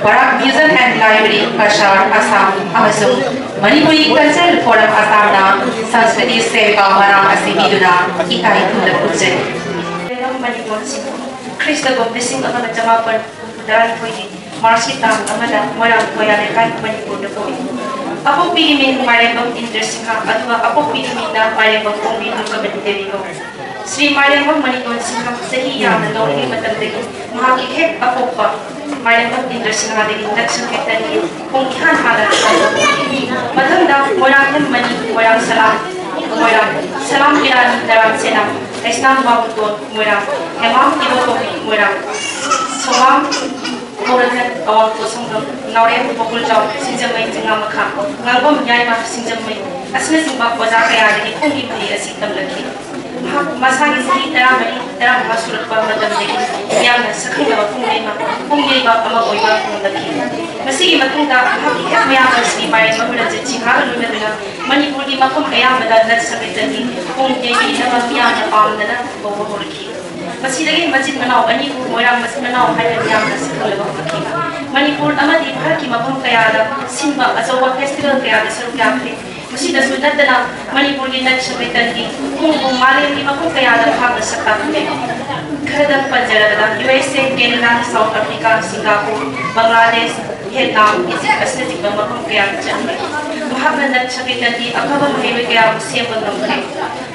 Barak Museum and Library, Cachar, Assam ꯑꯃꯁꯨꯡ ꯃꯅꯤꯄꯨꯔꯤ Cultural Forum ꯑꯁꯥꯝꯅ ꯁꯪꯁꯀ꯭ꯔꯤꯇꯤ ꯁꯦꯕꯤꯀꯥ ꯃꯅꯥ ꯑꯁꯤ ꯄꯤꯗꯨꯅ ꯏꯀꯥꯏ ꯈꯨꯝꯅꯕ ꯎꯠꯆꯔꯤ꯫ ꯃꯅꯤꯄꯨꯔ ꯈ꯭ꯔꯤꯁꯇ ꯀꯨꯝ ꯂꯤꯁꯤꯡ ꯑꯃꯒ ꯆꯃꯥꯄꯟ ꯍꯨꯝꯐꯨꯇꯔꯥꯅꯤꯊꯣꯏꯒꯤ ꯃꯥꯔꯆꯀꯤ ꯇꯥꯡ ꯑꯃꯗ ꯃꯣꯏꯔꯥꯡ ꯀꯣꯌꯥ ꯂꯩꯀꯥꯏ, ꯃꯅꯤꯄꯨꯔꯗ ꯄꯣꯛꯏ꯫ ꯑꯄꯣꯛꯄꯤꯒꯤ ꯃꯤꯡ ꯃꯥꯏꯔꯦꯝꯕꯝ ꯏꯟꯗ꯭ꯔ ꯁꯤꯡꯍ, ꯑꯗꯨꯒ ꯑꯄꯣꯛꯄꯤꯒꯤ ꯃꯤꯡꯅ ꯃꯥꯏꯔꯦꯝꯕꯝ ꯑꯣꯡꯕꯤ ꯗꯨꯔꯒꯥꯕꯇꯤ ꯗꯦꯕꯤ ꯀꯧꯏ꯫ ꯁ꯭ꯔꯤ ꯃꯥꯏꯔꯦꯝꯕꯝ ꯃꯅꯤꯇꯣꯟ ꯁꯤꯡꯍ ꯆꯍꯤ ꯌꯥꯝꯅ ꯅꯧꯔꯤꯉꯩ ꯃꯇꯝꯗꯒꯤ ꯃꯍꯥꯛꯀꯤ ꯍꯦꯛ ꯑꯄꯣꯛꯄ ꯃꯥꯏꯔꯦꯝꯕꯝ ꯏꯟꯗ꯭ꯔ ꯁꯤꯡꯍꯗꯒꯤ ꯅꯛꯁꯪ ꯍꯦꯛꯇꯅꯤ ꯄꯨꯡ ꯏꯍꯥꯟ ꯍꯥꯟꯅ ꯇꯝꯂꯛꯈꯤ꯫ ꯃꯊꯪꯗ ꯃꯣꯏꯔꯥꯡꯊꯦꯝ ꯃꯅꯤ, ꯃꯣꯏꯔꯥꯡ ꯁꯂꯥꯝ, ꯃꯣꯏꯔꯥꯡ ꯁꯂꯥꯝ ꯏꯔꯥꯅꯤ, ꯅꯔꯥꯟ ꯁꯦꯅꯥ, ꯂꯩꯁꯅꯥꯝ ꯕꯥꯃꯨꯇꯣꯟ, ꯃꯣꯏꯔꯥꯡ ꯍꯦꯃꯥꯝ ꯏꯕꯣꯇꯣꯝꯕꯤ, ꯃꯣꯏꯔꯥꯡ ꯁꯣꯃꯥꯝ ꯒꯣꯔꯙꯟ, ꯑꯋꯥꯡꯄꯣꯠꯁꯪꯕꯝ, ꯅꯥꯎꯔꯦꯝ ꯕꯣꯀꯨꯜꯖꯥꯎ, ꯁꯤꯡꯖꯃꯩ ꯆꯤꯉꯥꯃꯈꯥ, ꯉꯥꯡꯕꯝ ꯌꯥꯏꯃ, ꯁꯤꯡꯖꯃꯩ ꯑꯁꯤꯅꯆꯤꯡꯕ ꯑꯣꯖꯥ ꯀꯌꯥꯗꯒꯤ ꯄꯨꯡꯒꯤ ꯃꯍꯩ ꯑꯁꯤ ꯇꯝꯂꯛꯈꯤ꯫ ꯃꯍꯥꯛ ꯃꯁꯥꯒꯤ ꯆꯍꯤ ꯇꯔꯥꯃꯔꯤ, ꯇꯔꯥꯃꯉꯥ ꯁꯨꯔꯛꯄ ꯃꯇꯝꯗꯒꯤ ꯃꯤꯌꯥꯝꯅ ꯁꯛꯈꯪꯅꯕ ꯄꯨꯡ ꯌꯩꯕ, ꯄꯨꯡ ꯌꯩꯕ ꯑꯃ ꯑꯣꯏꯕ ꯉꯝꯂꯛꯈꯤ꯫ ꯃꯁꯤꯒꯤ ꯃꯇꯨꯡꯗ ꯃꯍꯥꯛꯀꯤ ꯍꯦꯛ ꯃꯌꯥꯝꯕ ꯁ꯭ꯔꯤ ꯃꯥꯏꯔꯦꯝꯕꯝ ꯔꯟꯖꯤꯠ ꯁꯤꯡꯍꯒ ꯂꯣꯏꯅꯗꯨꯅ ꯃꯅꯤꯄꯨꯔꯒꯤ ꯃꯐꯝ ꯑꯌꯥꯝꯕꯗ ꯅꯠ ꯁꯪꯒꯤꯠꯇꯒꯤ ꯄꯨꯡ ꯌꯩꯕꯤꯅꯕ ꯃꯤꯌꯥꯝꯅ ꯄꯥꯝꯅꯅ ꯀꯧꯕ ꯍꯧꯔꯛꯈꯤ꯫ ꯃꯁꯤꯗꯒꯤ ꯃꯆꯤꯟ ꯃꯅꯥꯎ ꯑꯅꯤꯕꯨ ꯃꯣꯏꯔꯥꯡ ꯃꯆꯤꯟ ꯃꯅꯥꯎ ꯍꯥꯏꯅ ꯃꯤꯌꯥꯝꯅ ꯁꯛꯈꯪꯅꯕ ꯍꯧꯔꯛꯈꯤ꯫ ꯃꯅꯤꯄꯨꯔ ꯑꯃꯗꯤ ꯚꯥꯔꯠꯀꯤ ꯃꯐꯝ ꯀꯌꯥꯗ ꯁꯤꯟꯕ ꯑꯆꯧꯕ ꯐꯦꯁꯇꯤꯚꯦꯜ ꯀꯌꯥꯗ ꯁꯔꯨꯛ ꯌꯥꯈ꯭ꯔꯦ꯫ ꯃꯁꯤꯗꯁꯨ ꯅꯠꯇꯅ ꯃꯅꯤꯄꯨꯔꯒꯤ ꯅꯠ ꯁꯪꯀ꯭ꯔꯤꯇꯟꯒꯤ ꯄꯨꯡꯕꯨ ꯃꯥꯂꯦꯝꯒꯤ ꯃꯐꯝ ꯀꯌꯥꯗ ꯃꯍꯥꯛꯅ ꯁꯛ ꯇꯥꯛꯈ꯭ꯔꯦ꯫ ꯈꯔꯗꯪ ꯄꯟꯖꯔꯕꯗ U S A, Canada, South Africa, Singapore, Bangladesh, Vietnam, Egypt ꯑꯁꯤꯅꯆꯤꯡꯕ ꯃꯐꯝ ꯀꯌꯥꯗ ꯆꯠꯈ꯭ꯔꯦ꯫ ꯃꯍꯥꯛꯅ ꯅꯠ ꯁꯪꯀ꯭ꯔꯤꯇꯟꯒꯤ ꯑꯐꯕ ꯃꯍꯩꯔꯣꯏ ꯀꯌꯥꯕꯨ ꯁꯦꯝꯕ ꯉꯝꯈ꯭ꯔꯦ꯫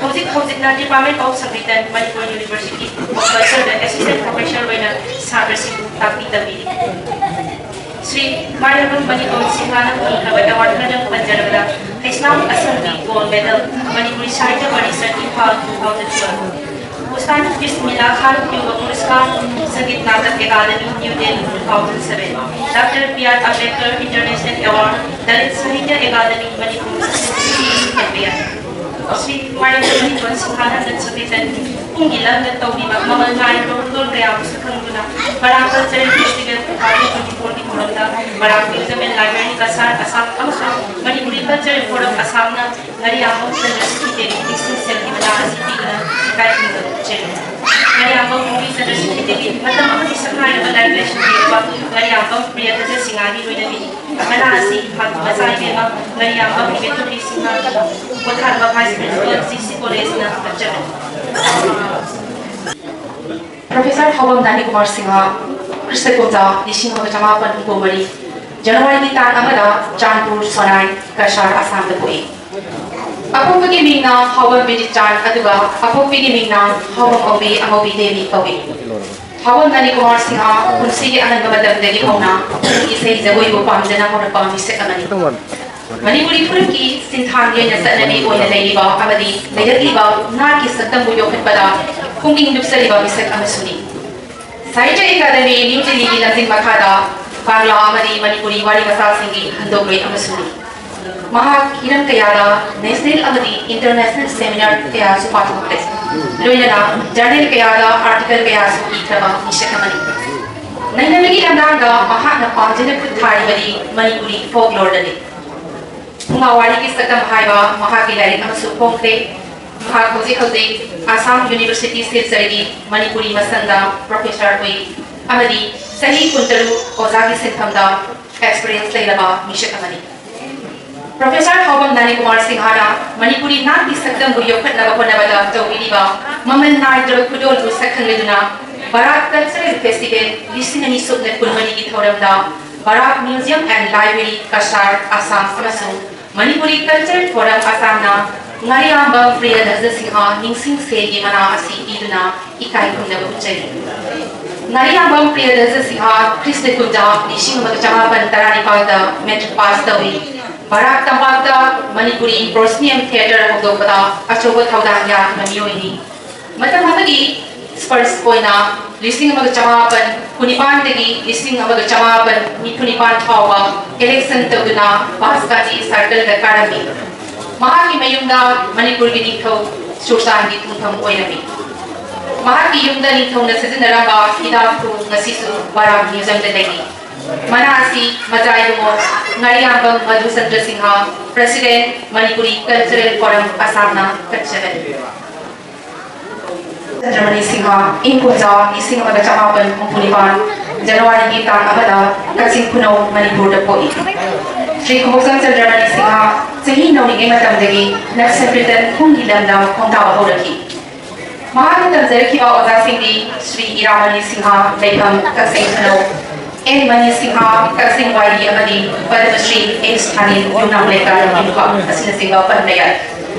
ꯍꯧꯖꯤꯛ ꯍꯧꯖꯤꯛꯅ Department of Sankirtan, Manipur University of Culture the assistant professor ꯑꯣꯏꯅ ꯁꯥꯇ꯭ꯔꯁꯤꯡꯕꯨ ꯇꯥꯛꯄꯤ ꯇꯝꯕꯤꯔꯤ꯫ ꯁ꯭ꯔꯤ ꯃꯥꯌꯥꯕꯝ ꯃꯅꯤꯄꯨꯔ ꯁꯤꯡꯍꯥꯅ ꯐꯪꯈ꯭ꯔꯕ ꯑꯦꯋꯥꯔꯗ ꯈꯔꯗꯪ ꯄꯟꯖꯔꯕꯗ, Heisnam Asangbi gold medal, Manipuri Sahitya Parishad, Imphal, two thousand twelve꯫ Ustad Bismillah Khan Yuva Puraskar, Sangeet Natak Akademi, New Delhi, two thousand seven꯫ Doctor B R Ambedkar international award, Lalit Sahitya Akademi, Manipur, Shri Mayabam Manipur ꯁꯤꯡꯍꯥꯅ ꯅꯠ ꯁꯪꯀꯤꯔꯇꯟ ꯄꯨꯡꯒꯤ ꯂꯝꯗ ꯇꯧꯔꯤꯕ ꯃꯃꯜ ꯅꯥꯏꯔꯕ ꯈꯨꯗꯣꯜ ꯀꯌꯥꯕꯨ ꯁꯛꯈꯪꯗꯨꯅ ꯕꯔꯥꯛ Cultural Festival two thousand twenty-four ꯒꯤ ꯊꯧꯔꯝꯗ ꯕꯔꯥꯛ Museum and Library Cachar Assam ꯑꯃꯁꯨꯡ ꯃꯅꯤꯄꯨꯔꯤ Cultural Forum ꯑꯁꯥꯝꯅ ꯉꯥꯔꯤꯌꯥꯝꯕꯝ ꯆꯟꯗ꯭ꯔꯁꯦꯈꯤ ꯗꯦꯕꯤ ꯂꯤꯁꯤꯡ ꯁꯦꯜꯒꯤ ꯃꯅꯥ ꯑꯁꯤ ꯄꯤꯗꯨꯅ ꯏꯀꯥꯏ ꯈꯨꯝꯅꯕ ꯎꯠꯆꯔꯤ꯫ ꯉꯥꯔꯤꯌꯥꯝꯕꯝ ꯀꯣꯡꯕꯤ ꯆꯟꯗ꯭ꯔꯁꯦꯈꯤ ꯗꯦꯕꯤ ꯃꯇꯝ ꯑꯃꯒꯤ ꯁꯛꯅꯥꯏꯔꯕ ꯂꯥꯏꯔꯤꯛ ꯂꯥꯏꯁꯨ ꯍꯩꯔꯕ ꯉꯥꯔꯤꯌꯥꯝꯕꯝ ꯄ꯭ꯔꯤꯌꯗꯔꯁꯟ ꯁꯤꯡꯍꯒꯤ ꯂꯣꯏꯅꯕꯤꯅꯤ꯫ ꯃꯅꯥ ꯑꯁꯤ ꯃꯆꯥ ꯏꯕꯦꯝꯃ ꯉꯥꯔꯤꯌꯥꯝꯕꯝ ꯏꯕꯦꯇꯣꯝꯕꯤ Singh, ꯀꯣꯊꯥꯔꯕ Vice Principal G C College ꯅ ꯀꯠꯆꯕꯅꯤ꯫ ꯄ꯭ꯔꯣꯐꯦꯁꯔ ꯍꯥꯎꯕꯝ ꯅꯥꯅꯤꯀꯨꯃꯥꯔ ꯁꯤꯡꯍ, ꯈ꯭ꯔꯤꯁꯇ ꯀꯨꯝꯖꯥ ꯂꯤꯁꯤꯡ ꯑꯃꯒ ꯆꯃꯥꯄꯟ ꯍꯨꯝꯐꯨ ꯃꯔꯤ, ꯖꯅꯋꯥꯔꯤꯒꯤ ꯇꯥꯡ ꯑꯃꯗ ꯆꯥꯟꯄꯨꯔ, ꯁꯣꯅꯥꯏ, ꯀꯁꯥꯔ, ꯑꯁꯥꯝꯗ ꯄꯣꯛꯏ꯫ ꯑꯄꯣꯛꯄꯒꯤ ꯃꯤꯡꯅ ꯍꯥꯎꯕꯝ ꯕꯤꯖꯤꯆꯥꯟ ꯑꯗꯨꯒ ꯑꯄꯣꯛꯄꯤꯒꯤ ꯃꯤꯡꯅ ꯍꯥꯎꯕꯝ ꯑꯣꯡꯕꯤ ꯑꯉꯧꯕꯤ ꯗꯦꯕꯤ ꯀꯧꯏ꯫ ꯍꯥꯎꯕꯝ ꯅꯥꯅꯤꯀꯨꯃꯥꯔ ꯁꯤꯡꯍ ꯄꯨꯟꯁꯤꯒꯤ ꯑꯉꯟꯕ ꯃꯇꯝꯗꯒꯤ ꯍꯧꯅ ꯏꯁꯩ ꯖꯒꯣꯏꯕꯨ ꯄꯥꯝꯖꯅ ꯍꯧꯔꯛꯄ ꯃꯤꯁꯛ ꯑꯃꯅꯤ꯫ ꯃꯅꯤꯄꯨꯔꯤ ꯐꯨꯔꯨꯞꯀꯤ ꯁꯤꯟꯊꯥꯡꯒꯤ ꯑꯣꯏꯅ ꯆꯠꯅꯕꯤ ꯑꯣꯏꯅ ꯂꯩꯔꯤꯕ ꯑꯃꯗꯤ ꯂꯩꯔꯛꯂꯤꯕ ꯅꯥꯠꯀꯤ ꯁꯛꯇꯝꯕꯨ ꯌꯣꯛꯈꯠꯄꯗ ꯄꯨꯛꯅꯤꯡ ꯂꯨꯞꯆꯔꯤꯕ ꯃꯤꯁꯛ ꯑꯃꯁꯨꯅꯤ꯫ ꯁꯥꯍꯤꯇ꯭ꯌ ꯑꯦꯀꯥꯗꯃꯤ ꯅ꯭ꯌꯨ ꯗꯤꯜꯂꯤꯒꯤ ꯂꯝꯖꯤꯡ ꯃꯈꯥꯗ ꯀꯪꯂꯥ ꯑꯃꯗꯤ ꯃꯅꯤꯄꯨꯔꯤ ꯋꯥꯔꯤ ꯃꯆꯥꯁꯤꯡꯒꯤ ꯍꯟꯗꯣꯛꯂꯣꯏ ꯑꯃꯁꯨꯅꯤ꯫ ꯃꯍꯥꯛ ꯍꯤꯔꯝ ꯀꯌꯥꯗ ꯅꯦꯁꯅꯦꯜ ꯑꯃꯗꯤ ꯏꯟꯇꯔꯅꯦꯁꯅꯦꯜ ꯁꯦꯃꯤꯅꯥꯔ ꯀꯌꯥꯁꯨ ꯄꯥꯡꯊꯣꯛꯈ꯭ꯔꯦ꯫ ꯂꯣꯏꯅꯅ ꯖꯔꯅꯦꯜ ꯀꯌꯥꯗ ꯑꯥꯔꯇꯤꯀꯜ ꯀꯌꯥꯁꯨ ꯏꯈ꯭ꯔꯕ ꯃꯤꯁꯛ ꯑꯃꯅꯤ꯫ ꯅꯩꯅꯕꯒꯤ ꯂꯝꯗꯥꯡꯗ ꯃꯍꯥꯛꯅ ꯄꯥꯝꯖꯅ ꯈꯨꯠ ꯊꯥꯔꯤꯕꯗꯤ ꯃꯅꯤꯄꯨꯔꯤ ꯐꯣꯛꯂꯣꯔꯗꯅꯤ꯫ ꯐꯨꯡꯒꯥ ꯋꯥꯔꯤꯒꯤ ꯁꯛꯇꯝ ꯍꯥꯏꯕ ꯃꯍꯥꯛꯀꯤ ꯂꯥꯏꯔꯤꯛ ꯑꯃꯁꯨ ꯐꯣꯡꯈ꯭ꯔꯦ꯫ ꯃꯍꯥꯛ ꯍꯧꯖꯤꯛ ꯍꯧꯖꯤꯛ ꯑꯁꯥꯝ ꯌꯨꯅꯤꯚꯔꯁꯤꯇꯤ ꯁꯤꯜꯆꯔꯒꯤ ꯃꯅꯤꯄꯨꯔꯤ ꯃꯁꯟꯗ ꯄ꯭ꯔꯣꯐꯦꯁꯔ ꯑꯣꯏ ꯑꯃꯗꯤ ꯆꯍꯤ ꯀꯨꯟꯇꯔꯨꯛ ꯑꯣꯖꯥꯒꯤ ꯁꯤꯟꯐꯝꯗ ꯑꯦꯛꯁꯄꯤꯔꯤꯌꯦꯟꯁ ꯂꯩꯔꯕ ꯃꯤꯁꯛ ꯑꯃꯅꯤ꯫ ꯄ꯭ꯔꯣꯐꯦꯁꯔ ꯍꯥꯎꯕꯝ ꯅꯥꯅꯤꯀꯨꯃꯥꯔ ꯁꯤꯡꯍꯅ ꯃꯅꯤꯄꯨꯔꯤ ꯅꯥꯠꯀꯤ ꯁꯛꯇꯝꯕꯨ ꯌꯣꯛꯈꯠꯅꯕ ꯍꯣꯠꯅꯕꯗ ꯇꯧꯕꯤꯔꯤꯕ ꯃꯃꯜ ꯅꯥꯏꯗ꯭ꯔꯕ ꯈꯨꯗꯣꯜꯕꯨ ꯁꯛꯈꯪꯂꯗꯨꯅ ꯚꯥꯔꯠ ꯀꯜꯆꯔꯦꯜ ꯐꯦꯁꯇꯤꯚꯦꯜ ꯂꯤꯁꯤꯡ ꯑꯅꯤ ꯁꯨꯞꯅ ꯀꯨꯟꯃꯔꯤꯒꯤ ꯊꯧꯔꯝꯗ Bharat museum and library Cachar Assam ꯑꯃꯁꯨꯡ ꯃꯅꯤꯄꯨꯔꯤ ꯀꯜꯆꯔꯦꯜ ꯐꯣꯔꯝ ꯑꯁꯥꯝꯅ ꯉꯥꯔꯤꯌꯥꯝꯕꯝ ꯄ꯭ꯔꯤꯌꯗꯔꯁ ꯁꯤꯡꯍ ꯅꯤꯡꯁꯤꯡ ꯁꯦꯜꯒꯤ ꯃꯅꯥ ꯑꯁꯤ ꯄꯤꯗꯨꯅ ꯏꯀꯥꯏ ꯈꯨꯝꯅꯕ ꯎꯠꯆꯔꯤ꯫ ꯉꯥꯔꯤꯌꯥꯝꯕꯝ ꯄ꯭ꯔꯤꯌꯗꯔꯁ ꯁꯤꯡꯍ ꯈ꯭ꯔꯤꯁꯇ ꯀꯨꯝꯖꯥ ꯂꯤꯁꯤꯡ ꯑꯃꯒ ꯆꯃꯥꯄꯟ ꯇꯔꯥꯅꯤꯄꯥꯜꯗ ꯃꯦꯇ꯭ꯔꯤꯛ ꯄꯥꯁ ꯇꯧꯏ꯫ ꯚꯥꯔꯠ ꯇꯝꯄꯥꯛꯇ ꯃꯅꯤꯄꯨꯔꯤ ꯄ꯭ꯔꯣꯁꯅꯤꯌꯝ ꯊꯤꯌꯦꯇꯔ ꯍꯧꯗꯣꯛꯄꯗ ꯑꯆꯧꯕ ꯊꯧꯗꯥꯡ ꯌꯥꯈꯤꯕ ꯃꯤꯑꯣꯏꯅꯤ꯫ ꯃꯇꯝ ꯑꯃꯒꯤ ꯁ꯭ꯄꯔꯁ ꯑꯣꯏꯅ ꯂꯤꯁꯤꯡ ꯑꯃꯒ ꯆꯃꯥꯄꯟ ꯀꯨꯟꯅꯤꯄꯥꯟꯗꯒꯤ ꯂꯤꯁꯤꯡ ꯑꯃꯒ ꯆꯃꯥꯄꯟ ꯅꯤꯐꯨ ꯅꯤꯄꯥꯟ ꯐꯥꯎꯕ ꯏꯂꯦꯛꯁꯟ ꯇꯧꯗꯨꯅ ꯕꯥꯁꯀꯥꯖꯤ ꯁꯔꯀꯜꯗ ꯀꯥꯔꯝꯃꯤ꯫ ꯃꯍꯥꯛꯀꯤ ꯃꯌꯨꯝꯗ ꯃꯅꯤꯄꯨꯔꯒꯤ ꯅꯤꯡꯊꯧ ꯆꯨꯔꯆꯥꯟꯒꯤ ꯊꯨꯡꯐꯝ ꯑꯣꯏꯔꯝꯃꯤ꯫ ꯃꯍꯥꯛꯀꯤ ꯌꯨꯝꯗ ꯅꯤꯡꯊꯧꯅ ꯁꯤꯖꯤꯟꯅꯔꯝꯕ ꯍꯤꯗꯥꯛ ꯈꯨ ꯉꯁꯤꯁꯨ ꯕꯥꯔꯥꯛ ꯃ꯭ꯌꯨꯖꯤꯌꯝꯗ ꯂꯩꯔꯤ꯫ ꯃꯅꯥ ꯑꯁꯤ ꯃꯖꯥ Ibungo Ngariyambam Madhuchandra Singh, president, Manipuri cultural forum, ꯑꯁꯥꯝꯅ ꯀꯠꯆꯕꯅꯤ꯫ ꯆꯟꯗ꯭ꯔꯃꯅꯤ ꯁꯤꯡꯍ, ꯏꯪ ꯀꯨꯝꯖꯥ ꯂꯤꯁꯤꯡ ꯑꯃꯒ ꯆꯃꯥꯄꯟ ꯍꯨꯝꯐꯨ ꯅꯤꯄꯥꯟ ꯖꯅꯋꯥꯔꯤꯒꯤ ꯇꯥꯡ ꯑꯃꯗ ꯀꯛꯆꯤꯡ ꯈꯨꯅꯧ, ꯃꯅꯤꯄꯨꯔꯗ ꯄꯣꯛꯏ꯫ ꯁ꯭ꯔꯤ ꯈꯨꯃꯣꯛꯆꯝ ꯆꯟꯗ꯭ꯔꯃꯅꯤ ꯁꯤꯡꯍ ꯆꯍꯤ ꯅꯧꯔꯤꯉꯩ ꯃꯇꯝꯗꯒꯤ ꯅꯛꯁꯟ ꯀ꯭ꯔꯤꯇꯟ ꯄꯨꯡꯒꯤ ꯂꯝꯗ ꯈꯣꯡꯗꯥꯕ ꯍꯧꯔꯛꯈꯤ꯫ ꯃꯍꯥꯛꯅ ꯇꯝꯖꯔꯛꯈꯤꯕ ꯑꯣꯖꯥꯁꯤꯡꯗꯤ ꯁ꯭ꯔꯤ ꯏꯔꯥꯃꯅꯤ ꯁꯤꯡꯍ, ꯂꯩꯐꯝ ꯀꯛꯆꯤꯡ ꯈꯨꯅꯧ, ꯑꯦꯟ ꯃꯅꯤ ꯁꯤꯡꯍ, ꯀꯛꯆꯤꯡ ꯋꯥꯏꯔꯤ ꯑꯃꯗꯤ ꯄꯗꯃꯁ꯭ꯔꯤ ꯑꯦꯁ ꯊꯥꯅꯤꯜ, ꯌꯨꯝꯅꯥꯝ ꯂꯩꯀꯥꯏ, ꯌꯨꯝꯈꯥ ꯑꯁꯤꯅꯆꯤꯡꯕ ꯄꯟꯕ ꯌꯥꯏ꯫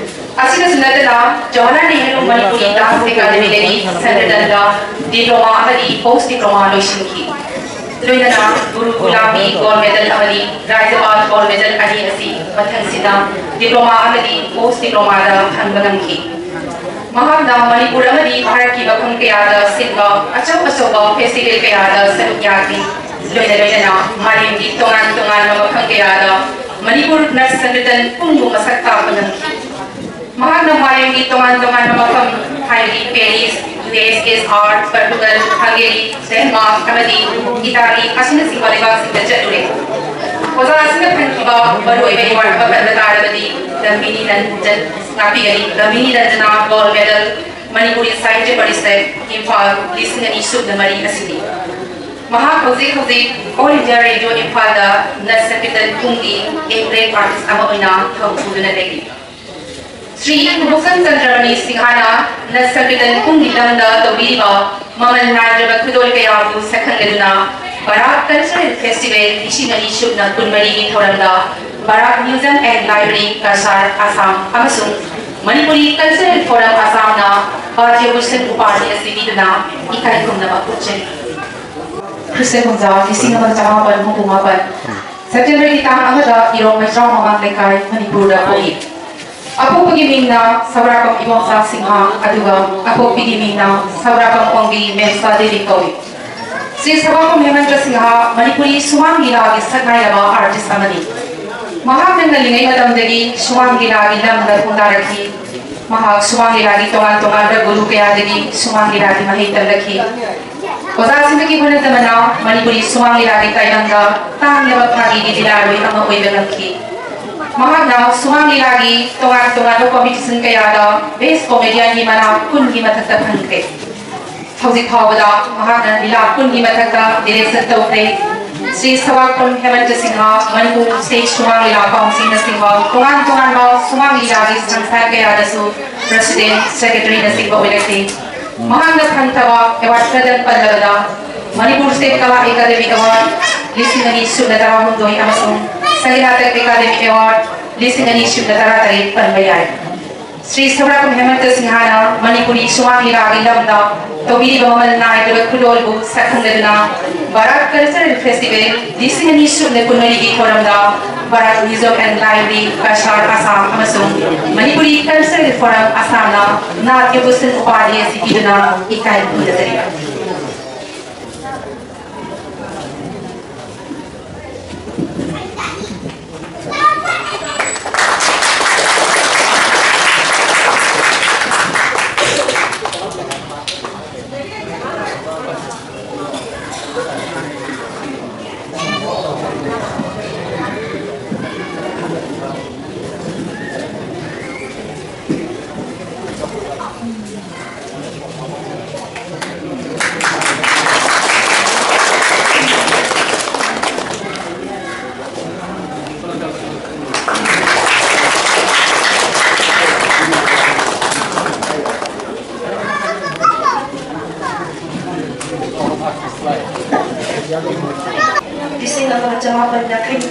ꯑꯁꯤꯗꯁꯨ ꯅꯠꯇꯅ ꯖꯋꯥꯍꯔꯂꯥꯜ ꯅꯦꯍꯔꯨ ꯃꯅꯤꯄꯨꯔꯤ ꯗꯥꯟꯁ ꯑꯦꯀꯥꯗꯃꯤꯗꯒꯤ ꯁꯪꯀ꯭ꯔꯤꯇꯟꯗ ꯗꯤꯄ꯭ꯂꯣꯃꯥ ꯑꯃꯗꯤ ꯄꯣꯁ ꯗꯤꯄ꯭ꯂꯣꯃꯥ ꯂꯣꯏꯁꯤꯟꯈꯤ꯫ ꯂꯣꯏꯅꯅ ꯒꯨꯔꯨ ꯒꯨꯂꯥꯝꯒꯤ ꯒꯣꯜ ꯃꯦꯗꯜ ꯑꯃꯗꯤ ꯔꯥꯖ꯭ꯌꯄꯥꯜ ꯒꯣꯜ ꯃꯦꯗꯜ ꯑꯅꯤ ꯑꯁꯤ ꯃꯊꯪꯁꯤꯗ ꯗꯤꯄ꯭ꯂꯣꯃꯥ ꯑꯃꯗꯤ ꯄꯣꯁ ꯗꯤꯄ꯭ꯂꯣꯃꯥꯗ ꯐꯪꯕ ꯉꯝꯈꯤ꯫ ꯃꯍꯥꯛꯅ ꯃꯅꯤꯄꯨꯔ ꯑꯃꯗꯤ ꯚꯥꯔꯠꯀꯤ ꯃꯐꯝ ꯀꯌꯥꯗ ꯁꯤꯟꯕ ꯑꯆꯧ ꯑꯆꯧꯕ ꯐꯦꯁꯇꯤꯚꯦꯜ ꯀꯌꯥꯗ ꯁꯔꯨꯛ ꯌꯥꯈꯤ꯫ ꯂꯣꯏꯅ ꯂꯣꯏꯅꯅ ꯃꯥꯂꯦꯝꯒꯤ ꯇꯣꯉꯥꯟ ꯇꯣꯉꯥꯟꯕ ꯃꯐꯝ ꯀꯌꯥꯗ ꯃꯅꯤꯄꯨꯔ ꯅꯠ ꯁꯪꯀ꯭ꯔꯤꯇꯟ ꯄꯨꯝꯕ ꯃꯁꯛ ꯇꯥꯛꯄ ꯉꯝꯈꯤ꯫ ꯃꯍꯥꯛꯅ ꯃꯥꯂꯦꯝꯒꯤ ꯇꯣꯉꯥꯟ ꯇꯣꯉꯥꯟꯕ ꯃꯐꯝ, ꯍꯥꯏꯕꯗꯤ ꯄꯦꯔꯤꯁ, ꯌꯨ ꯑꯦꯁ ꯑꯦꯁ ꯑꯥꯔ, ꯄꯣꯔꯇꯨꯒꯜ, ꯍꯪꯒꯦꯔꯤ, ꯗꯦꯟꯃꯥꯔꯛ ꯑꯃꯗꯤ ꯏꯇꯥꯂꯤ ꯑꯁꯤꯅꯆꯤꯡꯕ ꯂꯩꯕꯥꯛꯁꯤꯡꯗ ꯆꯠꯂꯨꯔꯦ꯫ ꯑꯣꯖꯥꯁꯤꯡꯅ ꯐꯪꯈꯤꯕ ꯃꯔꯨꯑꯣꯏꯕ award ꯑꯃ ꯄꯟꯕ ꯇꯥꯔꯕꯗꯤ ꯂꯝꯕꯤꯅꯤ ꯂꯟꯖꯟ ꯉꯥꯛꯄꯤꯒꯅꯤ꯫ ꯂꯝꯕꯤꯅꯤ ꯂꯟꯖꯅꯥ gold medal, ꯃꯅꯤꯄꯨꯔꯤ ꯁꯥꯍꯤꯇ꯭ꯌ ꯄꯔꯤꯁꯠ, ꯏꯝꯐꯥꯜ, ꯂꯤꯁꯤꯡ ꯑꯅꯤ ꯁꯨꯞꯅ ꯃꯔꯤ ꯑꯁꯤꯅꯤ꯫ ꯃꯍꯥꯛ ꯍꯧꯖꯤꯛ ꯍꯧꯖꯤꯛ All India Radio ꯏꯝꯐꯥꯜꯗ ꯅꯠ ꯁꯪꯀꯤꯔꯇꯟ ꯄꯨꯡꯒꯤ A grade artist ꯑꯃ ꯑꯣꯏꯅ ꯊꯧ ꯄꯨꯗꯨꯅ ꯂꯩꯔꯤ꯫ ꯁ꯭ꯔꯤ ꯀꯨꯕꯨꯛꯁꯟ ꯆꯟꯗ꯭ꯔꯃꯅꯤ ꯁꯤꯡꯍꯅ ꯅꯠ ꯁꯪꯀꯤꯔꯇꯟ ꯄꯨꯡꯒꯤ ꯂꯝꯗ ꯇꯧꯕꯤꯔꯤꯕ ꯃꯃꯜ ꯅꯥꯏꯗ꯭ꯔꯕ ꯈꯨꯗꯣꯜ ꯀꯌꯥꯕꯨ ꯁꯛꯈꯪꯅꯗꯨꯅ ꯕꯔꯥꯛ Cultural Festival ꯂꯤꯁꯤꯡ ꯑꯅꯤ ꯁꯨꯞꯅ ꯀꯨꯟꯃꯔꯤꯒꯤ ꯊꯧꯔꯝꯗ ꯕꯔꯥꯛ Museum and Library, Cachar, Assam ꯑꯃꯁꯨꯡ ꯃꯅꯤꯄꯨꯔꯤ Cultural Forum ꯑꯁꯥꯝꯅ ꯚꯥꯔꯇꯤꯌ ꯚꯨꯁꯟ ꯎꯄꯥꯙꯤ ꯑꯁꯤ ꯄꯤꯗꯨꯅ ꯏꯀꯥꯏ ꯈꯨꯝꯅꯕ ꯎꯠꯆꯔꯤ꯫ ꯈ꯭ꯔꯤꯁꯇ ꯀꯨꯝꯖꯥ ꯂꯤꯁꯤꯡ ꯑꯃ ꯆꯃꯥꯄꯟ ꯍꯨꯝꯐꯨ ꯃꯥꯄꯟ, ꯁꯦꯞꯇꯦꯝꯕꯔꯒꯤ ꯇꯥꯡ ꯑꯃꯗ ꯏꯔꯣꯡ ꯃꯩꯇ꯭ꯔꯥꯎ ꯃꯃꯥꯡ ꯂꯩꯀꯥꯏ, ꯃꯅꯤꯄꯨꯔꯗ ꯄꯣꯛꯏ꯫ ꯑꯄꯣꯛꯄꯒꯤ ꯃꯤꯡꯅ ꯁꯧꯔꯥꯛꯄꯝ ꯏꯕꯣꯝꯆꯥ ꯁꯤꯡꯍ, ꯑꯗꯨꯒ ꯑꯄꯣꯛꯄꯤꯒꯤ ꯃꯤꯡꯅ ꯁꯧꯔꯥꯛꯄꯝ ꯑꯣꯡꯕꯤ ꯃꯦꯝꯆꯥ ꯗꯦꯕꯤ ꯀꯧꯏ꯫ ꯁ꯭ꯔꯤ ꯁꯧꯔꯥꯛꯄꯝ ꯍꯦꯃꯟꯇ ꯁꯤꯡꯍ ꯃꯅꯤꯄꯨꯔꯤ ꯁꯨꯃꯥꯡ ꯂꯤꯂꯥꯒꯤ ꯁꯛꯅꯥꯏꯔꯕ artist ꯑꯃꯅꯤ꯫ ꯃꯍꯥꯛꯅ ꯉꯜꯂꯤꯉꯩ ꯃꯇꯝꯗꯒꯤ ꯁꯨꯃꯥꯡ ꯂꯤꯂꯥꯒꯤ ꯂꯝꯗ ꯈꯣꯡꯗꯥꯔꯛꯈꯤ꯫ ꯃꯍꯥꯛ ꯁꯨꯃꯥꯡ ꯂꯤꯂꯥꯒꯤ ꯇꯣꯉꯥꯟ ꯇꯣꯉꯥꯟꯕ ꯒꯨꯔꯨ ꯀꯌꯥꯗꯒꯤ ꯁꯨꯃꯥꯡ ꯂꯤꯂꯥꯒꯤ ꯃꯍꯩ ꯇꯝꯂꯛꯈꯤ꯫ ꯑꯣꯖꯥꯁꯤꯡꯗꯒꯤ ꯍꯣꯠꯅꯖꯃꯅ ꯃꯅꯤꯄꯨꯔꯤ ꯁꯨꯃꯥꯡ ꯂꯤꯂꯥꯒꯤ ꯇꯥꯏꯕꯪꯗ ꯇꯥꯡꯂꯕ ꯐꯥꯒꯤꯒꯤ ꯂꯤꯂꯥꯔꯣꯏ ꯑꯃ ꯑꯣꯏꯕ ꯉꯝꯈꯤ꯫ ꯃꯍꯥꯛꯅ ꯁꯨꯃꯥꯡ ꯂꯤꯂꯥꯒꯤ ꯇꯣꯉꯥꯟ ꯇꯣꯉꯥꯟꯕ competition ꯀꯌꯥꯗ best comedianꯒꯤ ꯃꯅꯥ ꯀꯨꯟꯒꯤ ꯃꯊꯛꯇ ꯐꯪꯈ꯭ꯔꯦ꯫ ꯍꯧꯖꯤꯛ ꯐꯥꯎꯕꯗ ꯃꯍꯥꯛꯅ ꯂꯤꯂꯥ ꯀꯨꯟꯒꯤ ꯃꯊꯛꯇ direction ꯇꯧꯈ꯭ꯔꯦ꯫ ꯁ꯭ꯔꯤ ꯁꯧꯔꯥꯛꯄꯝ ꯍꯦꯃꯟꯇ ꯁꯤꯡꯍ ꯃꯅꯤꯄꯨꯔ state ꯁꯨꯃꯥꯡ ꯂꯤꯂꯥ councilꯅꯆꯤꯡꯕ ꯇꯣꯉꯥꯟ ꯇꯣꯉꯥꯟꯕ ꯁꯨꯃꯥꯡ ꯂꯤꯂꯥꯒꯤ ꯁꯪꯁꯊꯥꯟ ꯀꯌꯥꯗꯁꯨ president, secretaryꯅꯆꯤꯡꯕ ꯑꯣꯏꯔꯛꯈꯤ꯫ ꯃꯍꯥꯛꯅ ꯐꯪꯈ꯭ꯔꯕ award ꯈꯔꯗꯪ ꯄꯜꯂꯕꯗ, Manipur State Kala Academy Award ꯂꯤꯁꯤꯡ ꯑꯅꯤ ꯁꯨꯞꯅ ꯇꯔꯥꯍꯨꯝꯗꯣꯏ ꯑꯃꯁꯨꯡ ꯁꯪꯒꯤꯠ ꯅꯥꯇꯛ Academy Award ꯂꯤꯁꯤꯡ ꯑꯅꯤ ꯁꯨꯞꯅ ꯇꯔꯥꯇꯔꯦꯠ ꯄꯟꯕ ꯌꯥꯏ꯫ ꯁ꯭ꯔꯤ ꯁꯧꯔꯥꯛꯄꯝ ꯍꯦꯃꯟꯇ ꯁꯤꯡꯍꯅ ꯃꯅꯤꯄꯨꯔꯤ ꯁꯨꯃꯥꯡ ꯂꯤꯂꯥꯒꯤ ꯂꯝꯗ ꯇꯧꯕꯤꯔꯤꯕ ꯃꯃꯜ ꯅꯥꯏꯗ꯭ꯔꯕ ꯈꯨꯗꯣꯜꯕꯨ ꯁꯛꯈꯪꯅꯗꯨꯅ ꯚꯥꯔꯠ Cultural Festival ꯂꯤꯁꯤꯡ ꯑꯅꯤ ꯁꯨꯞꯅ ꯀꯨꯟꯃꯔꯤꯒꯤ ꯊꯧꯔꯝꯗ Bharat Museum and Library, Cachar, Assam ꯑꯃꯁꯨꯡ ꯃꯅꯤꯄꯨꯔꯤ Cultural Forum ꯑꯁꯥꯝꯅ ꯅꯥꯠ ꯌꯣꯒꯁꯟ ꯎꯄꯥꯙꯤ ꯑꯁꯤ ꯄꯤꯗꯨꯅ ꯏꯀꯥꯏ ꯈꯨꯝꯅꯖꯔꯤ꯫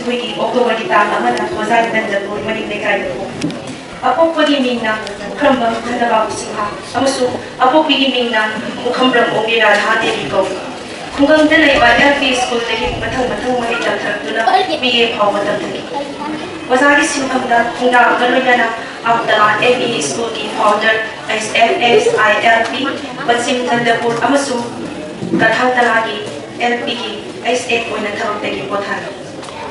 ꯑꯩꯈꯣꯏꯒꯤ ꯑꯣꯛꯇꯣꯕꯔꯒꯤ ꯇꯥꯡ ꯑꯃꯗ ꯑꯣꯖꯥ ꯅꯟꯗꯄꯨꯔ ꯃꯅꯤꯡ ꯂꯩꯀꯥꯏꯗ ꯄꯣꯛꯏ꯫ ꯑꯄꯣꯛꯄꯒꯤ ꯃꯤꯡꯅ ꯈ꯭ꯔꯝꯕꯝ ꯙꯅꯕꯥꯕꯨ ꯁꯤꯡꯍ ꯑꯃꯁꯨꯡ ꯑꯄꯣꯛꯄꯤꯒꯤ ꯃꯤꯡꯅ ꯄꯨꯈꯝꯕ꯭ꯔꯝ ꯑꯣꯡꯕꯤ ꯔꯥꯙꯥ ꯗꯦꯕꯤ ꯀꯧꯏ꯫ ꯈꯨꯡꯒꯪꯗ ꯂꯩꯕ ꯑꯦꯜ ꯄꯤ ꯁ꯭ꯀꯨꯜꯗꯒꯤ ꯃꯊꯪ ꯃꯊꯪ ꯃꯍꯩ ꯇꯝꯊꯔꯛꯇꯨꯅ ꯕꯤ ꯑꯦ ꯐꯥꯎꯕ ꯇꯝꯊꯈꯤ꯫ ꯑꯣꯖꯥꯒꯤ ꯁꯤꯟꯐꯝꯗ ꯈꯣꯡꯗꯥ ꯑꯃ ꯂꯣꯏꯅꯅ ꯑꯝꯇꯂꯥ ꯑꯦꯝ ꯏ ꯁ꯭ꯀꯨꯜꯒꯤ ꯐꯥꯎꯟꯗꯔ, ꯑꯦꯁ ꯑꯦꯜ ꯑꯦꯁ ꯑꯥꯏ ꯑꯦꯜ ꯄꯤ, ꯄꯁꯆꯤꯝ ꯅꯟꯗꯄꯨꯔ ꯑꯃꯁꯨꯡ ꯀꯊꯥꯡꯇꯂꯥꯒꯤ ꯑꯦꯜ ꯄꯤꯒꯤ ꯑꯦꯁ ꯑꯦ ꯑꯣꯏꯅ ꯊꯕꯛꯇꯒꯤ ꯄꯣꯊꯥꯈꯤ꯫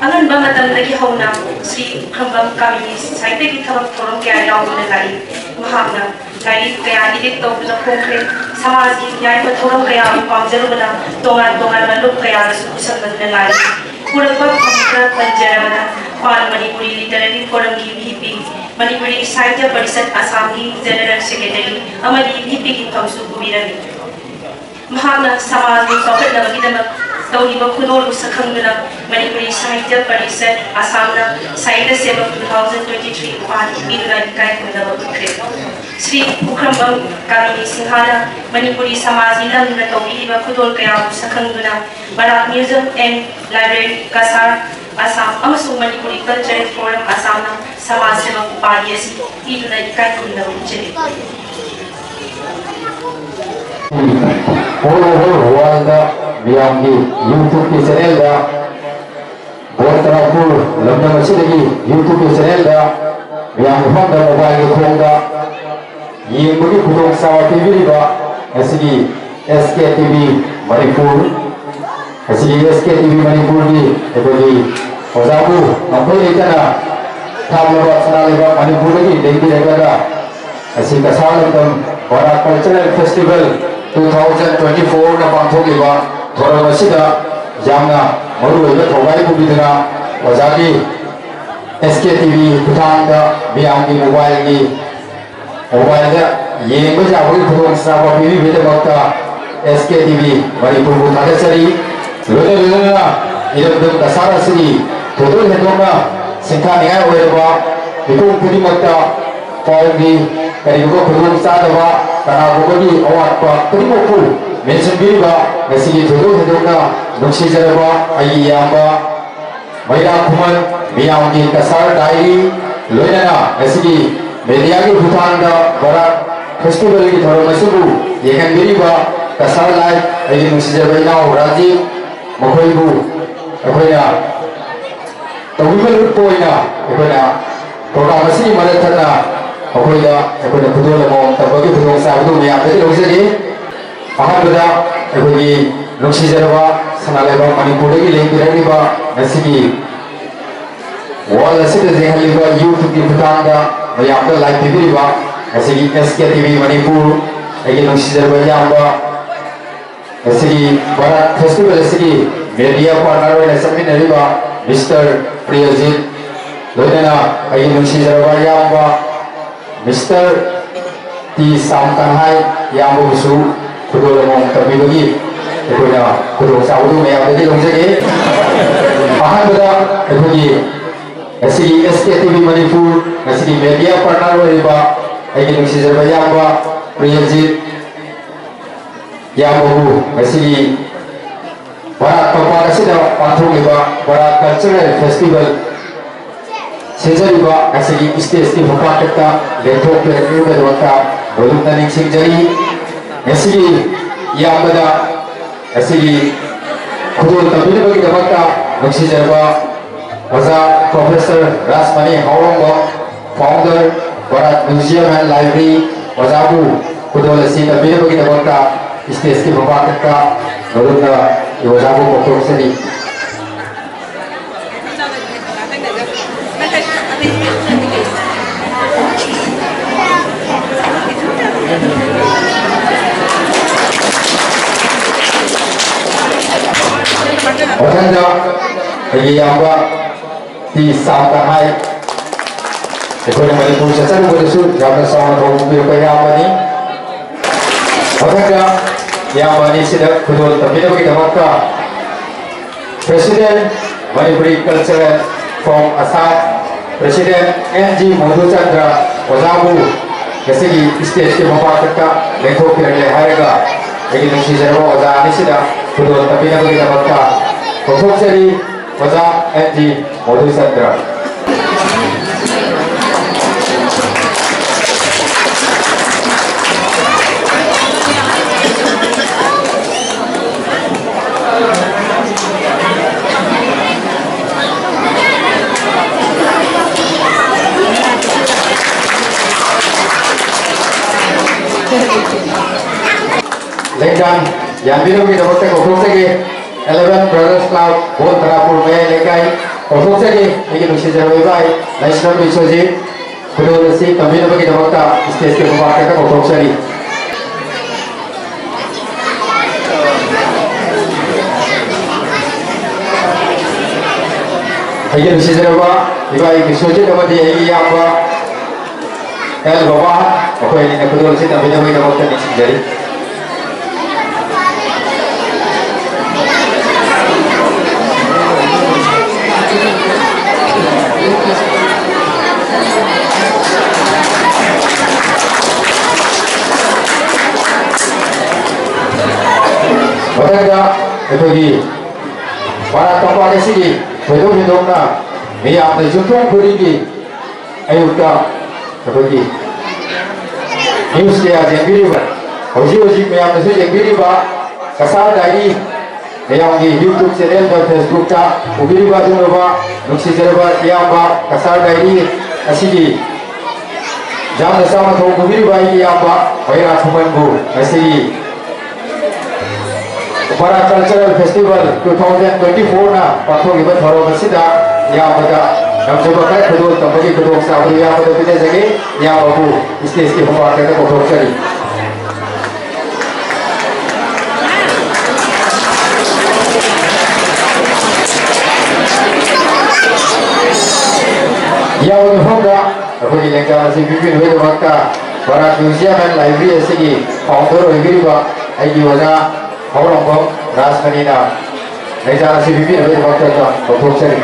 ꯑꯉꯟꯕ ꯃꯇꯝꯗꯒꯤ ꯍꯧꯅ ꯁ꯭ꯔꯤ ꯈꯝꯕꯝ ꯀꯥꯃꯤꯅꯤ ꯁꯥꯍꯤꯇ꯭ꯌꯒꯤ ꯊꯕꯛ ꯊꯧꯔꯝ ꯀꯌꯥ ꯌꯥꯎꯗꯨꯅ ꯂꯥꯛꯏ꯫ ꯃꯍꯥꯛꯅ ꯂꯥꯏꯔꯤꯛ ꯀꯌꯥ edit ꯇꯧꯗꯨꯅ ꯐꯣꯡꯈ꯭ꯔꯦ꯫ ꯁꯃꯥꯖꯒꯤ ꯌꯥꯏꯐ ꯊꯧꯔꯝ ꯀꯌꯥꯕꯨ ꯄꯥꯝꯖꯔꯨꯕꯅ ꯇꯣꯉꯥꯟ ꯇꯣꯉꯥꯟꯕ ꯂꯨꯞ ꯀꯌꯥꯗꯁꯨ ꯈꯨꯠꯁꯝꯅꯗꯨꯅ ꯂꯥꯛꯏ꯫ ꯄꯨꯔꯛꯄ ꯈꯔ ꯄꯟꯖꯔꯕꯗ ꯄꯥꯟ ꯃꯅꯤꯄꯨꯔꯤ ꯂꯤꯇꯔꯦꯔꯤ ꯐꯣꯔꯝꯒꯤ ꯚꯤ ꯄꯤ, ꯃꯅꯤꯄꯨꯔꯤ ꯁꯥꯍꯤꯇ꯭ꯌ ꯄꯔꯤꯁꯠ ꯑꯁꯥꯝꯒꯤ ꯖꯦꯅꯔꯦꯜ ꯁꯦꯀ꯭ꯔꯦꯇꯔꯤ ꯑꯃꯗꯤ ꯚꯤ ꯄꯤꯒꯤ ꯐꯝꯁꯨ ꯄꯨꯕꯤꯔꯝꯃꯤ꯫ ꯃꯍꯥꯛꯅ ꯁꯃꯥꯖꯕꯨ ꯆꯥꯎꯈꯠꯅꯕꯒꯤꯗꯃꯛ ꯇꯧꯔꯤꯕ ꯈꯨꯗꯣꯜꯕꯨ ꯁꯛꯈꯪꯗꯨꯅ ꯃꯅꯤꯄꯨꯔꯤ ꯁꯥꯍꯤꯇ꯭ꯌ ꯄꯔꯤꯁꯠ ꯑꯁꯥꯝꯅ ꯁꯥꯍꯤꯇ꯭ꯌ ꯁꯦꯕꯛ two thousand twenty three ꯎꯄꯥꯙꯤ ꯄꯤꯗꯨꯅ ꯏꯀꯥꯏ ꯈꯨꯝꯅꯕ ꯎꯠꯈ꯭ꯔꯦ꯫ ꯁ꯭ꯔꯤ ꯄꯨꯈ꯭ꯔꯝꯕꯝ ꯀꯥꯃꯤꯅꯤ ꯁꯤꯡꯍꯅ ꯃꯅꯤꯄꯨꯔꯤ ꯁꯃꯥꯖꯒꯤ ꯂꯝꯗ ꯇꯧꯕꯤꯔꯤꯕ ꯈꯨꯗꯣꯜ ꯀꯌꯥꯕꯨ ꯁꯛꯈꯪꯗꯨꯅ ꯕꯔꯥꯛ Museum and Library, Cachar, Assam ꯑꯃꯁꯨꯡ ꯃꯅꯤꯄꯨꯔꯤ Cultural Forum ꯑꯁꯥꯝꯅ ꯁꯃꯥꯖ ꯁꯦꯕꯛ ꯎꯄꯥꯙꯤ ꯑꯁꯤ ꯄꯤꯗꯨꯅ ꯏꯀꯥꯏ ꯈꯨꯝꯅꯕ ꯎꯠꯆꯔꯤ꯫ All over world ꯃꯤꯌꯥꯝꯒꯤ YouTube ꯀꯤ channel ꯗ, ꯕꯣꯔ ꯇꯔꯥꯄꯨꯔ ꯂꯝꯗꯝ ꯑꯁꯤꯗꯒꯤ YouTube ꯀꯤ channel ꯗ ꯃꯤꯌꯥꯝꯒꯤ ꯐꯝꯗ mobile ꯒꯤ ꯈꯣꯡꯗ ꯌꯦꯡꯕꯒꯤ ꯈꯨꯗꯣꯡꯆꯥꯕ ꯄꯤꯕꯤꯔꯤꯕ ꯉꯁꯤꯒꯤ ꯑꯦꯁ ꯀꯦ ꯇꯤ ꯚꯤ ꯃꯅꯤꯄꯨꯔ, ꯉꯁꯤꯒꯤ ꯑꯦꯁ ꯀꯦ ꯇꯤ ꯚꯤ ꯃꯅꯤꯄꯨꯔꯒꯤ ꯑꯩꯈꯣꯏꯒꯤ ꯑꯣꯖꯥꯕꯨ ꯉꯝꯈꯩ ꯂꯩꯇꯅ ꯊꯥꯡꯂꯕ ꯁꯅꯥ ꯂꯩꯕꯥꯛ ꯃꯅꯤꯄꯨꯔꯗꯒꯤ ꯂꯦꯡꯕꯤꯔꯛꯂꯒ ꯉꯁꯤ ꯀꯁꯥꯔ ꯂꯝꯗꯝ ꯕꯔꯥꯛ Cultural Festival two thousand twenty four ꯅ ꯄꯥꯡꯊꯣꯛꯂꯤꯕ ꯊꯧꯔꯝ ꯑꯁꯤꯗ ꯌꯥꯝꯅ ꯃꯔꯨꯑꯣꯏꯕ ꯊꯧꯗꯥꯡ ꯄꯨꯕꯤꯗꯨꯅ ꯑꯣꯖꯥꯒꯤ ꯑꯦꯁ ꯀꯦ ꯇꯤ ꯚꯤ ꯈꯨꯠꯊꯥꯡꯗ ꯃꯤꯌꯥꯝꯒꯤ mobile ꯒꯤ, mobile ꯗ ꯌꯦꯡꯕ ꯌꯥꯕꯒꯤ ꯈꯨꯗꯣꯡꯆꯥꯕ ꯄꯤꯕꯤꯕꯒꯤꯗꯃꯛꯇ ꯑꯦꯁ ꯀꯦ ꯇꯤ ꯚꯤ ꯃꯅꯤꯄꯨꯔꯕꯨ ꯊꯥꯒꯠꯆꯔꯤ꯫ ꯂꯣꯏꯅ ꯂꯣꯏꯅꯅ ꯏꯔꯝꯗꯝ ꯀꯁꯥꯔ ꯑꯁꯤꯒꯤ ꯊꯣꯏꯗꯣꯛ ꯍꯦꯟꯗꯣꯛꯅ ꯁꯤꯡꯊꯥꯅꯤꯡꯉꯥꯏ ꯑꯣꯏꯔꯕ ꯃꯤꯄꯨꯝ ꯈꯨꯗꯤꯡꯃꯛꯇ ꯄꯥꯎꯒꯤ ꯀꯔꯤꯒꯨꯝꯕ ꯈꯨꯗꯣꯡꯆꯥꯗꯕ, ꯀꯅꯥꯒꯨꯝꯕꯒꯤ ꯑꯋꯥꯠꯄ ꯈꯨꯗꯤꯡꯃꯛꯄꯨ ꯃꯦꯟꯁꯤꯟꯕꯤꯔꯤꯕ ꯉꯁꯤꯒꯤ ꯊꯣꯏꯗꯣꯛ ꯍꯦꯟꯗꯣꯛꯅ ꯅꯨꯡꯁꯤꯖꯔꯕ ꯑꯩꯒꯤ ꯏꯌꯥꯝꯕ ꯃꯩꯔꯥ ꯈꯨꯃꯟ ꯃꯤꯌꯥꯝꯒꯤ ꯀꯁꯥꯔ ꯗꯥꯏꯔꯤ, ꯂꯣꯏꯅꯅ ꯉꯁꯤꯒꯤ ꯃꯦꯗꯤꯌꯥꯒꯤ ꯈꯨꯠꯊꯥꯡꯗ ꯕꯔꯥꯛ ꯐꯦꯁꯇꯤꯚꯦꯜꯒꯤ ꯊꯧꯔꯝ ꯑꯁꯤꯕꯨ ꯌꯦꯡꯍꯟꯕꯤꯔꯤꯕ ꯀꯁꯥꯔ ꯂꯥꯏꯐ, ꯑꯩꯒꯤ ꯅꯨꯡꯁꯤꯖꯕ ꯏꯅꯥꯎ ꯔꯥꯖꯤꯞ, ꯃꯈꯣꯏꯕꯨ ꯑꯩꯈꯣꯏꯅ ꯇꯧꯕꯤꯃꯜ ꯎꯠꯄ ꯑꯣꯏꯅ ꯑꯩꯈꯣꯏꯅ ꯄ꯭ꯔꯣꯒ꯭ꯔꯥꯝ ꯑꯁꯤꯒꯤ ꯃꯔꯛ ꯊꯠꯅ ꯃꯈꯣꯏꯗ ꯑꯩꯈꯣꯏꯅ ꯈꯨꯗꯣꯜ ꯑꯃꯃꯝ ꯇꯝꯕꯒꯤ ꯈꯨꯗꯣꯡꯆꯥꯕꯗꯨ ꯃꯌꯥꯝꯗꯒꯤ ꯂꯧꯖꯒꯦ꯫ ꯑꯍꯥꯟꯕꯗ ꯑꯩꯈꯣꯏꯒꯤ ꯅꯨꯡꯁꯤꯖꯔꯕ ꯁꯅꯥ ꯂꯩꯕꯥꯛ ꯃꯅꯤꯄꯨꯔꯗꯒꯤ ꯂꯦꯡꯕꯤꯔꯛꯂꯤꯕ ꯉꯁꯤꯒꯤ ꯋꯥꯔꯜ ꯑꯁꯤꯗ ꯌꯦꯡꯍꯜꯂꯤꯕ ꯌꯨꯇ꯭ꯌꯨꯕꯀꯤ ꯈꯨꯠꯊꯥꯡꯗ ꯃꯌꯥꯝꯗ ꯂꯥꯏꯚ ꯄꯤꯕꯤꯔꯤꯕ ꯉꯁꯤꯒꯤ ꯑꯦꯁ ꯀꯦ ꯇꯤ ꯚꯤ ꯃꯅꯤꯄꯨꯔ, ꯑꯩꯒꯤ ꯅꯨꯡꯁꯤꯖꯔꯕ ꯏꯌꯥꯝꯕ, ꯉꯁꯤꯒꯤ ꯕꯔꯥꯛ ꯐꯦꯁꯇꯤꯚꯦꯜ ꯑꯁꯤꯒꯤ ꯃꯦꯗꯤꯌꯥ ꯄꯥꯔꯠꯅꯔ ꯑꯣꯏꯅ ꯆꯠꯃꯤꯟꯅꯔꯤꯕ ꯃꯤꯁꯇꯔ ꯄ꯭ꯔꯤꯌꯖꯤꯠ, ꯂꯣꯏꯅꯅ ꯑꯩꯒꯤ ꯅꯨꯡꯁꯤꯖꯔꯕ ꯏꯌꯥꯝꯕ ꯃꯤꯁꯇꯔ ꯇꯤ ꯁꯥꯝ ꯀꯟꯍꯥꯏ ꯏꯌꯥꯝꯕꯕꯨꯁꯨ ꯈꯨꯗꯣꯜ ꯑꯃꯃꯝ ꯇꯝꯕꯤꯕꯒꯤ ꯑꯩꯈꯣꯏꯅ ꯈꯨꯗꯣꯡꯆꯥꯕꯗꯨ ꯃꯌꯥꯝꯗꯒꯤ ꯂꯧꯖꯒꯦ꯫ ꯑꯍꯥꯟꯕꯗ ꯑꯩꯈꯣꯏꯒꯤ ꯉꯁꯤꯒꯤ ꯑꯦꯁ ꯀꯦ ꯇꯤ ꯚꯤ ꯃꯅꯤꯄꯨꯔ, ꯉꯁꯤꯒꯤ ꯃꯦꯗꯤꯌꯥ ꯄꯥꯔꯠꯅꯔ ꯑꯣꯏꯔꯤꯕ ꯑꯩꯒꯤ ꯅꯨꯡꯁꯤꯖꯕ ꯏꯌꯥꯝꯕ ꯄ꯭ꯔꯤꯌꯖꯤꯠ ꯏꯌꯥꯝꯕꯕꯨ ꯉꯁꯤꯒꯤ ꯕꯔꯥꯛ ꯇꯝꯄꯥꯛ ꯑꯁꯤꯗ ꯄꯥꯡꯊꯣꯛꯂꯤꯕ ꯕꯔꯥꯛ ꯀꯜꯆꯔꯦꯜ ꯐꯦꯁꯇꯤꯚꯦꯜ ꯁꯤꯟꯖꯔꯤꯕ ꯉꯁꯤꯒꯤ ꯁ꯭ꯇꯦꯖꯀꯤ ꯃꯄꯥꯛꯇ ꯂꯦꯡꯊꯣꯛꯄꯤꯔꯛꯂꯤꯕꯒꯤꯗꯃꯛꯇ ꯅꯣꯂꯨꯛꯅ ꯅꯤꯡꯁꯤꯡꯖꯔꯤ꯫ ꯉꯁꯤꯒꯤ ꯏꯌꯥꯝꯕꯗ ꯉꯁꯤꯒꯤ ꯈꯨꯗꯣꯜ ꯇꯝꯕꯤꯅꯕꯒꯤꯗꯃꯛꯇ ꯅꯨꯡꯁꯤꯖꯔꯕ ꯑꯣꯖꯥ professor Rajmani Haorongbam, founder, Barak Museum and Library, ꯑꯣꯖꯥꯕꯨ ꯈꯨꯗꯣꯜ ꯑꯁꯤ ꯇꯝꯕꯤꯅꯕꯒꯤꯗꯃꯛꯇ ꯁ꯭ꯇꯦꯖꯀꯤ ꯃꯄꯥꯛꯇ ꯅꯣꯂꯨꯛꯅ ꯑꯣꯖꯥꯕꯨ ꯀꯧꯊꯣꯛꯆꯔꯤ꯫ ꯃꯊꯪꯗ ꯑꯩꯒꯤ ꯏꯌꯥꯝꯕ ꯇꯤ ꯁꯥꯝ ꯀꯟꯍꯥꯏ, ꯑꯩꯈꯣꯏꯅ ꯃꯅꯤꯄꯨꯔ ꯆꯠꯆꯔꯨꯕꯗꯁꯨ ꯌꯥꯝꯅ ꯆꯥꯎꯅ ꯊꯧ ꯄꯨꯕꯤꯔꯛꯄ ꯏꯌꯥꯝꯕꯅꯤ꯫ ꯃꯊꯪꯗ ꯏꯌꯥꯝꯕ ꯑꯅꯤꯁꯤꯗ ꯈꯨꯗꯣꯜ ꯇꯝꯕꯤꯅꯕꯒꯤꯗꯃꯛꯇ President, Manipuri Cultural from Assam, President N G Madhuchandra ꯑꯣꯖꯥꯕꯨ ꯉꯁꯤꯒꯤ ꯁ꯭ꯇꯦꯖꯀꯤ ꯃꯄꯥꯛꯇ ꯂꯦꯡꯊꯣꯛꯄꯤꯔꯛꯂꯦ ꯍꯥꯏꯔꯒ ꯑꯩꯒꯤ ꯅꯨꯡꯁꯤꯖꯔꯕ ꯑꯣꯖꯥ ꯑꯅꯤꯁꯤꯗ ꯈꯨꯗꯣꯜ ꯇꯝꯕꯤꯅꯕꯒꯤꯗꯃꯛꯇ ꯀꯧꯊꯣꯛꯆꯔꯤ꯫ ꯑꯣꯖꯥ ꯑꯦꯟ ꯖꯤ ꯃꯣꯗꯨꯆꯟꯗ꯭ꯔ꯫ ꯂꯦꯡꯖꯥꯟ ꯌꯥꯟꯕꯤꯅꯕꯒꯤꯗꯃꯛꯇ ꯀꯧꯊꯣꯛꯆꯒꯦ꯫ Eleven Brothers Club, ꯕꯣꯜ ꯇꯔꯥꯄꯨꯔ ꯃꯌꯥꯏ ꯂꯩꯀꯥꯏ ꯀꯧꯊꯣꯛꯆꯒꯦ꯫ ꯑꯩꯒꯤ ꯅꯨꯡꯁꯤꯖꯔꯕ ꯏꯕꯥꯏ ꯂꯥꯏꯁ꯭ꯔꯝ ꯕꯤꯁ꯭ꯋꯖꯤꯠ ꯈꯨꯗꯣꯜ ꯑꯁꯤ ꯇꯝꯕꯤꯅꯕꯒꯤꯗꯃꯛꯇ stageꯀꯤ ꯃꯃꯥꯡꯗ ꯀꯧꯊꯣꯛꯆꯔꯤ꯫ ꯑꯩꯒꯤ ꯅꯨꯡꯁꯤꯖꯔꯕ ꯏꯕꯥꯏ ꯕꯤꯁ꯭ꯋꯖꯤꯠ ꯑꯃꯗꯤ ꯑꯩꯒꯤ ꯏꯌꯥꯝꯕ ꯑꯦꯜ ꯕꯕꯥ, ꯃꯈꯣꯏ ꯑꯅꯤꯅ ꯈꯨꯗꯣꯜ ꯑꯁꯤ ꯇꯝꯕꯤꯅꯕꯒꯤꯗꯃꯛꯇ ꯅꯤꯡꯁꯤꯡꯖꯔꯤ꯫ ꯃꯊꯪꯗ ꯑꯩꯈꯣꯏꯒꯤ ꯄꯔꯥ ꯀꯝꯄꯥꯛ ꯑꯁꯤꯒꯤ ꯊꯣꯏꯗꯣꯛ ꯍꯦꯟꯗꯣꯛꯅ ꯃꯤꯌꯥꯝꯅ ꯌꯨꯝꯊꯣꯡ ꯈꯨꯗꯤꯡꯒꯤ ꯑꯌꯨꯛꯇ ꯑꯩꯈꯣꯏꯒꯤ news ꯀꯌꯥ ꯌꯦꯡꯕꯤꯔꯤꯕ, ꯍꯧꯖꯤꯛ ꯍꯧꯖꯤꯛ ꯃꯌꯥꯝꯅꯁꯨ ꯌꯦꯡꯕꯤꯔꯤꯕ ꯀꯁꯥꯔ ꯗꯥꯏꯔꯤ, ꯃꯌꯥꯝꯒꯤ YouTube channelꯗ, Facebookꯇ ꯎꯕꯤꯔꯤꯕ ꯑꯗꯨꯒꯨꯝꯂꯕ ꯅꯨꯡꯁꯤꯖꯔꯕ ꯏꯌꯥꯝꯕ ꯀꯁꯥꯔ ꯗꯥꯏꯔꯤ ꯑꯁꯤꯒꯤ ꯌꯥꯝꯅ ꯆꯥꯎꯅ ꯊꯧ ꯄꯨꯕꯤꯔꯤꯕ ꯑꯩꯒꯤ ꯏꯌꯥꯝꯕ ꯃꯩꯔꯥ ꯈꯨꯃꯟꯕꯨ ꯉꯁꯤꯒꯤ Para Cultural Festival two thousand twenty-fourꯅ ꯄꯥꯡꯊꯣꯛꯂꯤꯕ ꯊꯧꯔꯝ ꯑꯁꯤꯗ ꯏꯌꯥꯝꯕꯗ ꯉꯝꯖꯕ ꯈꯔ ꯈꯨꯗꯣꯜ ꯇꯝꯕꯒꯤ ꯈꯨꯗꯣꯡꯆꯥꯕꯗꯨ ꯏꯌꯥꯝꯕꯗ ꯄꯤꯖꯖꯒꯦ꯫ ꯏꯌꯥꯝꯕꯕꯨ stageꯀꯤ ꯃꯃꯥꯡꯗ ꯀꯧꯊꯣꯛꯆꯔꯤ꯫ ꯌꯥꯎꯕ ꯃꯐꯝꯗ ꯑꯩꯈꯣꯏꯒꯤ ꯂꯦꯡꯖꯥꯜ ꯑꯁꯤ ꯄꯤꯕꯤꯅꯕꯒꯤꯗꯃꯛꯇ ꯕꯔꯥꯛ Museum and Library ꯑꯁꯤꯒꯤ founder ꯑꯣꯏꯕꯤꯔꯤꯕ ꯑꯩꯒꯤ ꯑꯣꯖꯥ ꯍꯧꯔꯝꯕꯝ ꯔꯥꯖꯃꯅꯤꯅ ꯂꯦꯡꯖꯥꯜ ꯑꯁꯤ ꯄꯤꯕꯤꯅꯕꯒꯤꯗꯃꯛꯇ ꯀꯧꯊꯣꯛꯆꯔꯤ꯫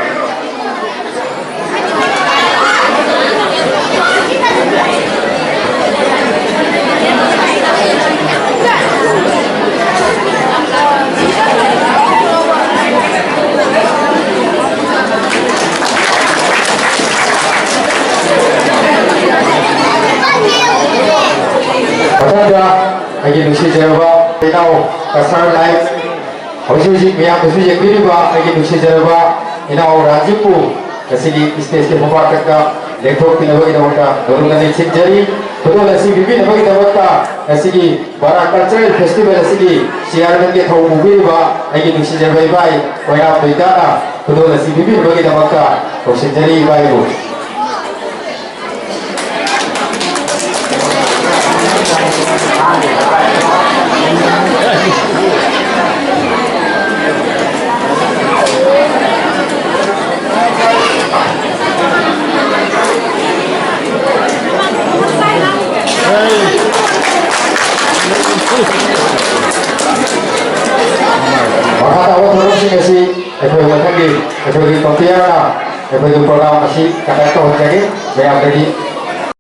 ꯃꯊꯪꯗ ꯑꯩꯒꯤ ꯅꯨꯡꯁꯤꯖꯔꯕ ꯏꯅꯥꯎ ꯀꯁꯥꯔ ꯂꯥꯏꯐ, ꯍꯧꯖꯤꯛ ꯍꯧꯖꯤꯛ ꯃꯌꯥꯝꯅꯁꯨ ꯌꯦꯡꯕꯤꯔꯤꯕ ꯑꯩꯒꯤ ꯅꯨꯡꯁꯤꯖꯔꯕ ꯏꯅꯥꯎ ꯔꯥꯖꯤꯕꯄꯨ ꯉꯁꯤꯒꯤ ꯁ꯭ꯇꯦꯖꯀꯤ ꯈꯣꯡꯄꯥꯛꯇ ꯂꯦꯡꯊꯣꯛꯄꯤꯅꯕꯒꯤꯗꯃꯛꯇ ꯒꯨꯔꯨꯅ ꯅꯤꯡꯁꯤꯡꯖꯔꯤ꯫ ꯈꯨꯗꯣꯜ ꯑꯁꯤ ꯄꯤꯕꯤꯅꯕꯒꯤꯗꯃꯛꯇ ꯉꯁꯤꯒꯤ ꯕꯔꯥ ꯀꯜꯆꯔꯦꯜ ꯐꯦꯁꯇꯤꯚꯦꯜ ꯑꯁꯤꯒꯤ ꯆꯤꯌꯥꯔꯃꯦꯟꯒꯤ ꯊꯧ ꯄꯨꯕꯤꯔꯤꯕ ꯑꯩꯒꯤ ꯅꯨꯡꯁꯤꯖꯔꯕ ꯏꯕꯥꯏ ꯀꯣꯏꯅꯥꯝ ꯕꯤꯇꯥꯅ ꯈꯨꯗꯣꯜ ꯑꯁꯤ ꯄꯤꯕꯤꯅꯕꯒꯤꯗꯃꯛꯇ ꯀꯧꯁꯤꯟꯖꯔꯤ ꯏꯕꯥꯏꯕꯨ꯫ ꯃꯈꯥ ꯇꯥꯕ ꯊꯧꯔꯝꯁꯤꯡ ꯑꯁꯤ ꯑꯩꯈꯣꯏ ꯃꯊꯪꯒꯤ ꯑꯩꯈꯣꯏꯒꯤ ꯀꯝꯄꯤꯌꯔꯅ ꯑꯩꯈꯣꯏꯒꯤ ꯄ꯭ꯔꯣꯒ꯭ꯔꯥꯝ ꯑꯁꯤ ꯀꯟꯗꯛ ꯇꯧꯍꯟꯖꯒꯦ꯫ ꯃꯌꯥꯝꯗꯒꯤ